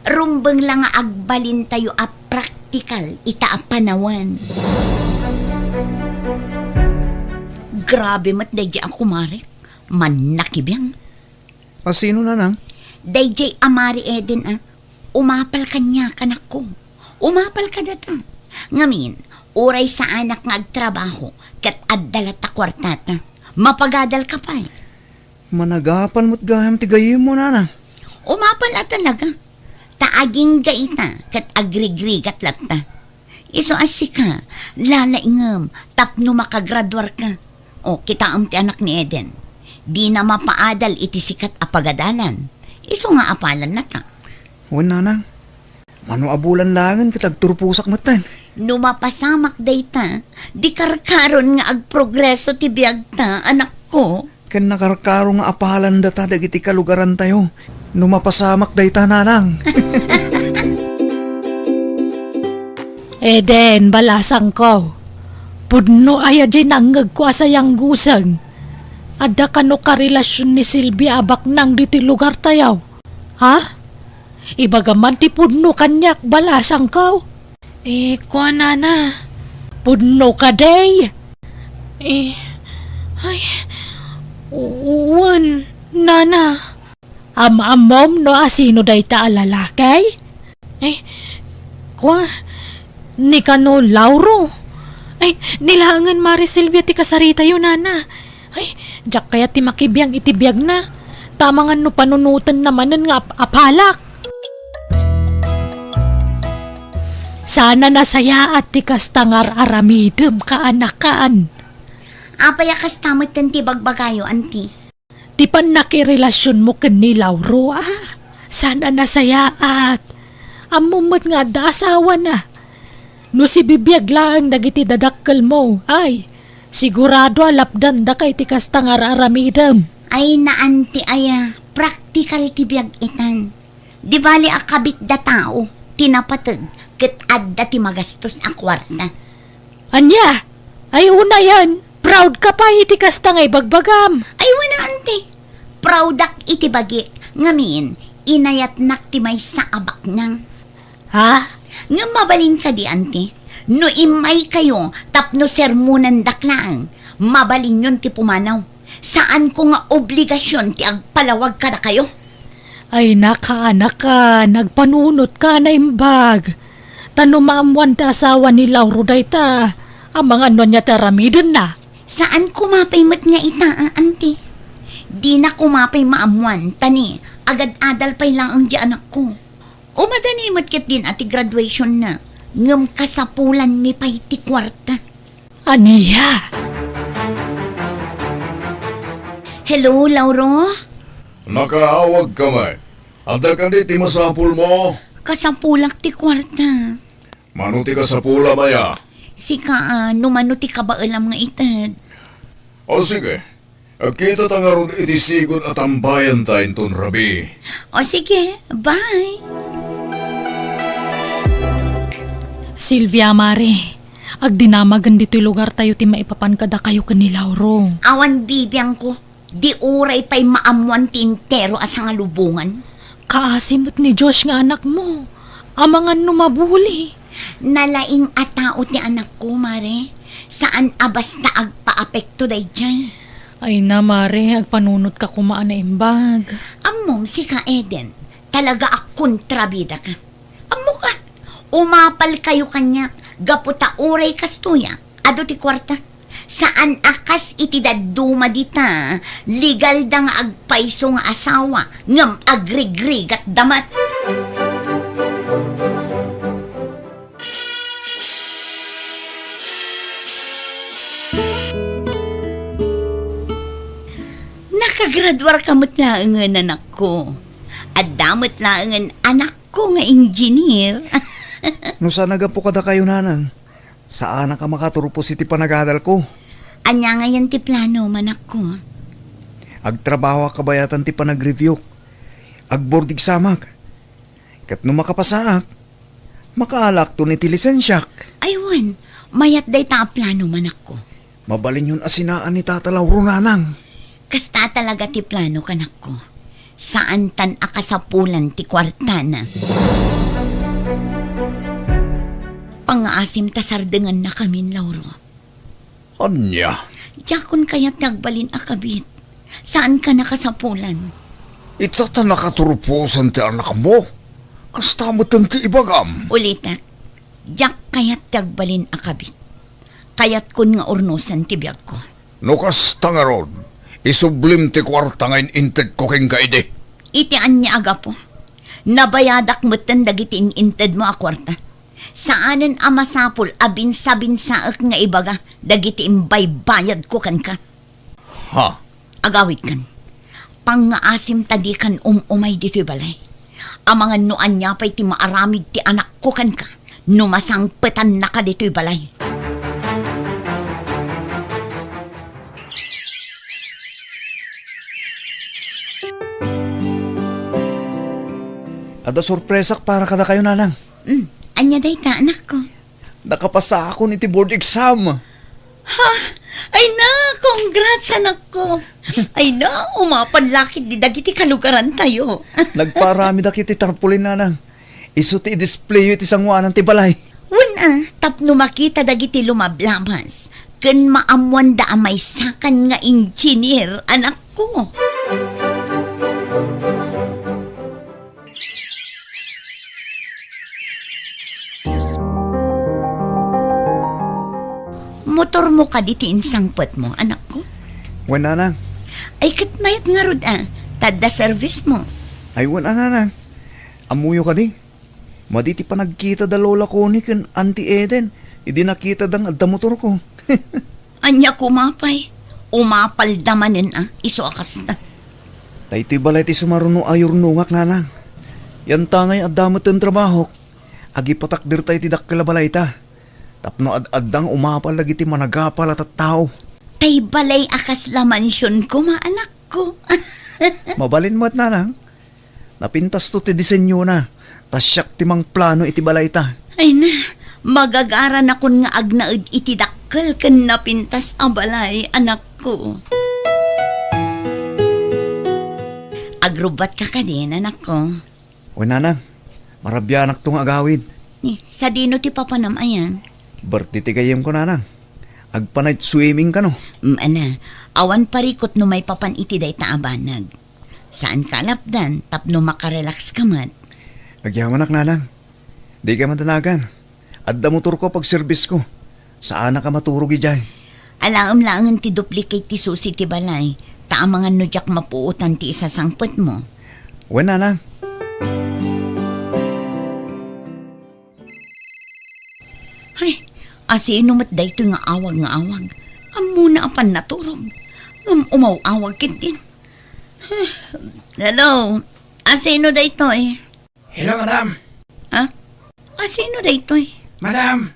Rumbeng la nga agbalintayo a praktikal ita a panawen. Grabe met daydiay a kumarek. Mannakibiang. A sino, nanang? Daydiay a Mari Eden, a. Umapal kaniak, anakko. Umapal kadata. Ngamin, uray saanak nga agtrabaho, ket adda latta kuartata. Mapagadalka pay. Managapal met gayam ti gayyemmo, nanang. Umapal a talaga. Ta agingga ita, ket agrigrigat latta. Isu a sika, lalaingem tapno makagraduarka. O, kitaem ti anak ni Eden. Dina mapaadal iti sikat a pagadalan. Isu nga apalannata. Wen, nanang. Mano a bulan laengen ket agturposak metten. No mapasamak dayta, di karkaron nga agprogreso ti biagta, anakko. Ken nakarkaro nga apalandata dagiti kalugarantayo no mapasamak dayta, nanang. Eden, balasangko. Pudno aya diay nangngegko a sayangguseng. Adda kano karelasion ni Silvia a baknang ditoy lugartayo? Ha? Ibagam man ti pudno kaniak, balasangko. Eh, kuanana, pudno kadi? Eh, ay, u-, wen, nana. Am-ammom no asino dayta a lalaki? Eh, kua, ni kano Lauro? Ay, ni laengen Mari Silvia ti kasaritayo, nana. Ay, diak kayat ti makibiang iti biagna. Ta amangan no panunotenna manen nga ap-, apalak. Saan a nasayaat ti kasta nga ar-aramidem, kaanakan. Apay a kasta metten ti bagbagayo, anti? Ti pannakirelasionmo ken ni Lauro, a. Saan a nasayaat. Ammom met nga adda asawana. No sibibiag laeng dagiti dadakkelmo, ay, sigurado a lapdandaka iti kasta nga ar-aramidem. Ay, naan ti aya, praktikal ti biag itan. Di bali a kabitda tao ti napateg ket adda ti magastos a kuarta. Ania? Ay, unayen, proud ka pay iti kasta nga ibagbagam. Ay, wen a, anti. Proudak iti bagik, ngamin, inayatnak ti maysa a baknang. Ha? Ngem mabalin kadi, anti? No immaykayo tapno sermonandak laeng, mabalinyon ti pumanaw. Saanko nga obligasion ti agpalawag kadakayo. Ay, nakaanakan, agpanunotka a naimbag. Ta no maammoan ti asawa ni Lauro dayta, amangan no ania ti aramidenna. Saan koma pay met nga ita, a, anti. Dina koma pay maammoan, ta ni, agad-adal pay laeng di anakko. Umadani met ketdin a ti graduationna, ngem kasapulanmi pay ti kuarta. Ania? Hello, Lauro? Nakaawagka met. Adda kadi ti masapulmo? Kasapulak ti kuarta. Mano ti kasapulam aya? Sika, ah, no mano ti kabaelam nga ited. O sige, agkitata ngarud iti sigud a tambayanta inton rabii. O sige, bye. Silvia, Mare, agdinamagen ditoy lugartayo ti maipapan kadakayo ken ni Lauro. Awan bibiangko. Di uray pay maammoan ti entero a sangalubongan. Kaasi met ni Josh nga anakmo. Amangan no mabuli. Nalaing a tao ti anakko, Mare. Saan a basta agpaapekto daydiay. Ay na, Mare, agpanunotka koma a naimbag. Ammom, sika, Eden, talaga a kontrabidaka. Ammoka, umapalkayo kaniak gapu ta uray kastoy a, adu ti kuarta. Saan a kas iti dadduma dita, legalda nga agpayso nga asawa, ngem agrigrigatda met. Nakagraduarka met laengen, anakko. Adda met laengen anakko nga engineer. No saan a gapu kadakayo, nanang, saanak a makaturpos iti panagadalko. Ania ngayen ti plano, manakko? Agtrabahoak kabayatan ti panagreviewk. Agboard examak. Ket no makapasaak, makaalakton iti lisensiak. Ay wen, mayat dayta a plano, manakko. Mabalinyon a sinaan ni Tata Lauro, nanang. Kasta talaga ti plano, kanakko. Saantan a kasapulan ti kuartana. Pangngaasim ta sardengannakamin, Lauro. Ania? Diakon kayat ti agbalin a kabit. Saankan a kasapulan. Ita ta nakaturposan ti anakmo. Kasta metten ti ibagam. Ulitek, diak kayat ti agbalin a kabit. Kayatkon nga urnosen ti biagko. No kasta ngarud, isublim ti kuarta nga in-intedko kenka idi. Iti ania a gapu? Nabayadak metten dagiti in-intedmo a kuarta. Saanen a masapul a binsabinsaek nga ibaga dagiti imbaybayadko kenka. Ha? Agawidkan. Pangngaasim ta dikan um-umay ditoy balay. Amangan no ania pay ti maaramid ti anakko kenka no masangpetannaka ditoy balay. Adda sorpresak para kadakayo, nanang. Hmm, ania dayta, anakko? Nakapasaakon iti board exam. Ha? Ay na, congrats, anakko. Ay na, umapal la ketdi dagiti kalugarantayo. Nagpaaramidak iti tarpaulin, nanang. Isu ti i-displayo iti sangoanan ti balay. Wen a, tapno makita dagiti lumablabas ken maammoanda a maysakan nga engineer, anakko. Motormo kadi ti insangpetmo, anakko? Wen, nanang. Ay, ket mayat ngarud a, ta adda service mo. Ay, wen a, nanang. Ammoyo kadi? Madi ti panagkita da Lola Connie ken Auntie Eden idi nakitada nga adda motorko. Ania koma pay? Umapalda manen a, isu a kasta. Daytoy balay ti sumaruno a yurnongak, nanang. Yantangay adda metten trabahok, agipatakderta iti dakkel a balayta. Tapno ad-adda nga umapal dagiti managapal a tattao. Tay balay a kasla mansion koma, anakko. Mabalin met, nanang. Napintasto ti disenyona, ta siak ti mangplano iti balayta. Ay na, magagaranakon nga agnaed iti dakkel ken napintas a balay, anakko. Agrubbatka kadin, anakko? Wen, nanang, marabianakto nga agawid. Ni, sadino ti papanam ayan? Birthday ti gayyemko, nanang. Agpa-night swimming kano? Mm, ala, awan parikut no maipapan iti dayta a banag. Saanka a lapdan tapno makarelax ka met. Agyamanak, nanang. Dika madanagan. Adda motorko a pagserbisko. Saanak a maturog idiay. Alaem laengen ti duplicate ti susi ti balay, ta amangan no diak mapuotan ti isasangpetmo. Wen, nanang. Ay, asino met daytoy nga awag nga awag? Ammona a pannaturog. Ngem umaw-awag ketdin. Hello? Asino daytoy? Hello, madam. Ha? Asino daytoy? Madam,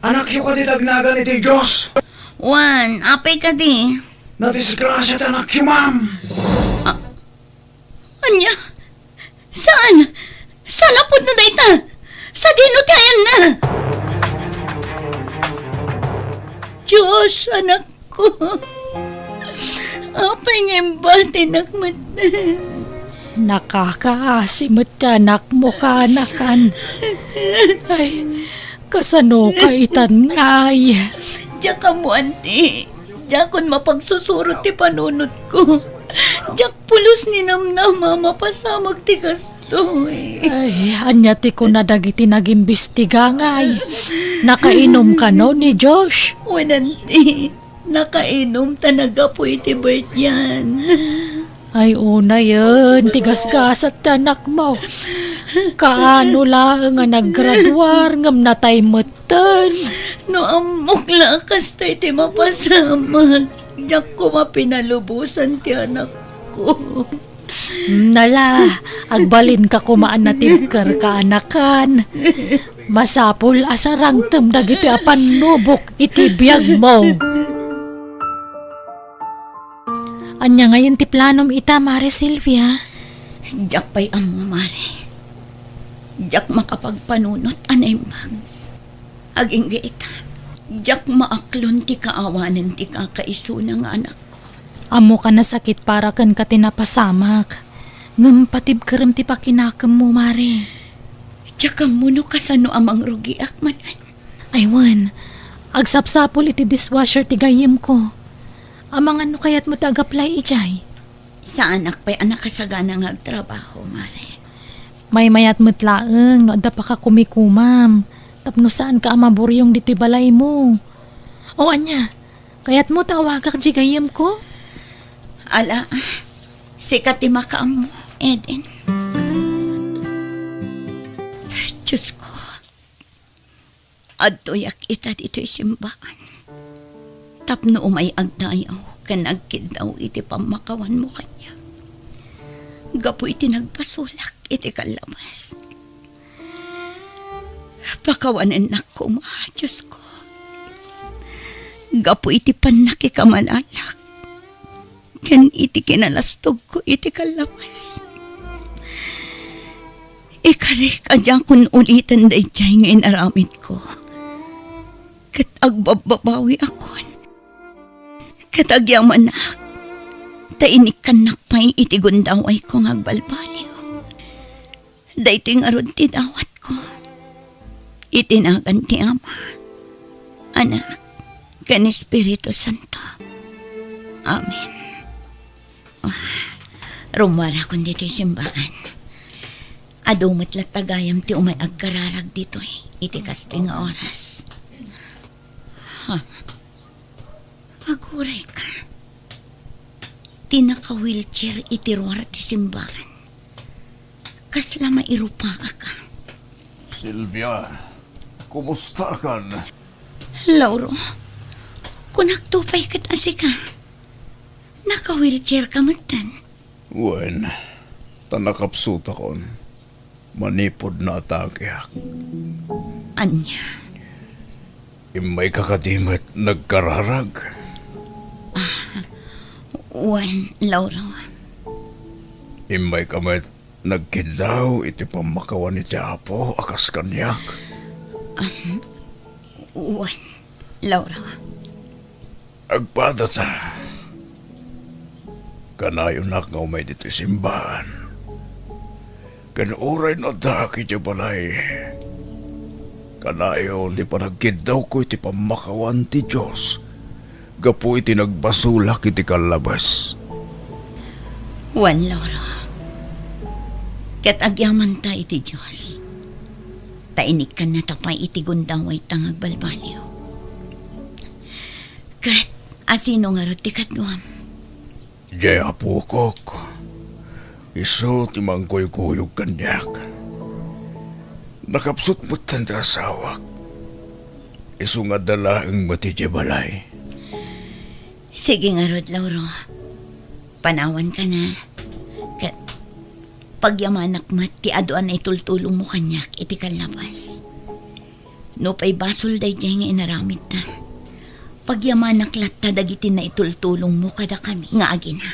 anakyo kadi ti agnagan iti Dios? Wen, apay kadi? Nadisgrasia ti anakyo, ma'am. Ania? Saan? Saan a pudno dayta? Sadino ti ayanna? Josh, anakko. Apay nga imbatinak met? Nakakaasi met ti anakmo, kaanakan. Ay, kasano ka itan ngay? Diak ammo, anti. Diakon mapagsusurot ti panunotko. Diak pulos ni namnama a mapasamak ti kastoy. Ay, ania ti kuna dagiti nagimbestiga ngay? Nakainom kano ni Josh? Wen, anti. Nakainom ta naggapu iti birthday-an. Ay, unayen ti gasgasat ti anakmo. Kaano laeng a naggraduar ngem natay metten? No ammok la a kasta iti mapasamak, diak koma pinalubosan ti anakko. Nala, agbalinka koma a natibker, kaanakan. Masapul a sarangtem dagitoy a pannubok iti biagmo. Ania ngayen ti planom ita, Mare Silvia? Diak pay ammo, Mare. Diak makapagpanunot a naimbag. Agingga ita, diak maaklon ti kaawanen ti kakaisuna nga anakko. Ammoka a sakit para kenka ti napasamak, ngem patibkerem ti pakinakemmo, Mare. Diak ammo no kasano a mangrugiak manen. Ay wen, agsapsapul iti dishwasher ti gayyemko. Amangan no kayatmo ti agaplay idiay. Saanak pay a nakasagana nga agtrabaho, Mare. Maymayat met laeng no adda pakakumikumam, tapno saanka a maburiong ditoy balaymo. O ania, kayatmo ta awagak diay gayyemko? Ala, sika ti makaammo, Eden. Diosko, adtoyak ita ditoy simbaan tapno umay agdayaw ken agkiddaw iti pammakawanmo kaniak. Gapu iti nagbasolak iti kallabas, pakawanennak koma, Diosko, gapu iti pannakikamalalak ken iti kinalastogko iti kallabas. Ikarik a diakon uliten daydiay nga inaramidko, ket agbabbabawiakon, ket agyamanak ta inikkannak pay iti gundawayko nga agbalbaliw. Daytoy ngarud ti dawatko iti nagan ti Ama, Anak, ken Espiritu Santo. Amen. Ah, rummuarakon ditoy simbaan. Adu met latta gayam ti umay agkararag ditoy iti kastoy nga oras. Ha? Agurayka. Ti naka-wheelchair iti ruar ti simbaan. Kasla mairupaak. Silvia, kumustakan? Lauro, kunakto pay ket a sika. Naka-wheelchair ka metten. Wen, ta nakapsutakon. Manipud naatakeak. Ania? Immayka kadi met nagkararag? Ah, wen, Lauro. Immayka met nagkiddaw iti pammakawan iti Apo a kas kaniak? Ah, wen, Lauro. Agpadata. Kanayonak nga umay ditoy simbaan. Ken uray no addaak idiay balay, kanayon ti panagkiddawko iti pammakawan ti Dios gapu iti nagbasolak iti kallabas. Wen, Lauro. Ket agyamanta iti Dios, ta inikkannata pay iti gundawayta nga agbalbaliw. Ket asino ngarud ti kaduam? Diay apokok. Isu ti mangkuykuyog kaniak. Nakapsut metten ti asawak. Isu nga adda laeng met idiay balay. Sige ngarud, Lauro. Panawanka na. Pagyamanak met ti adu a naitultulongmo kaniak iti kallabas. Nupay basol daydiay nga inaramidta, pagyamanak latta dagiti naitultulongmo kadakami nga agina.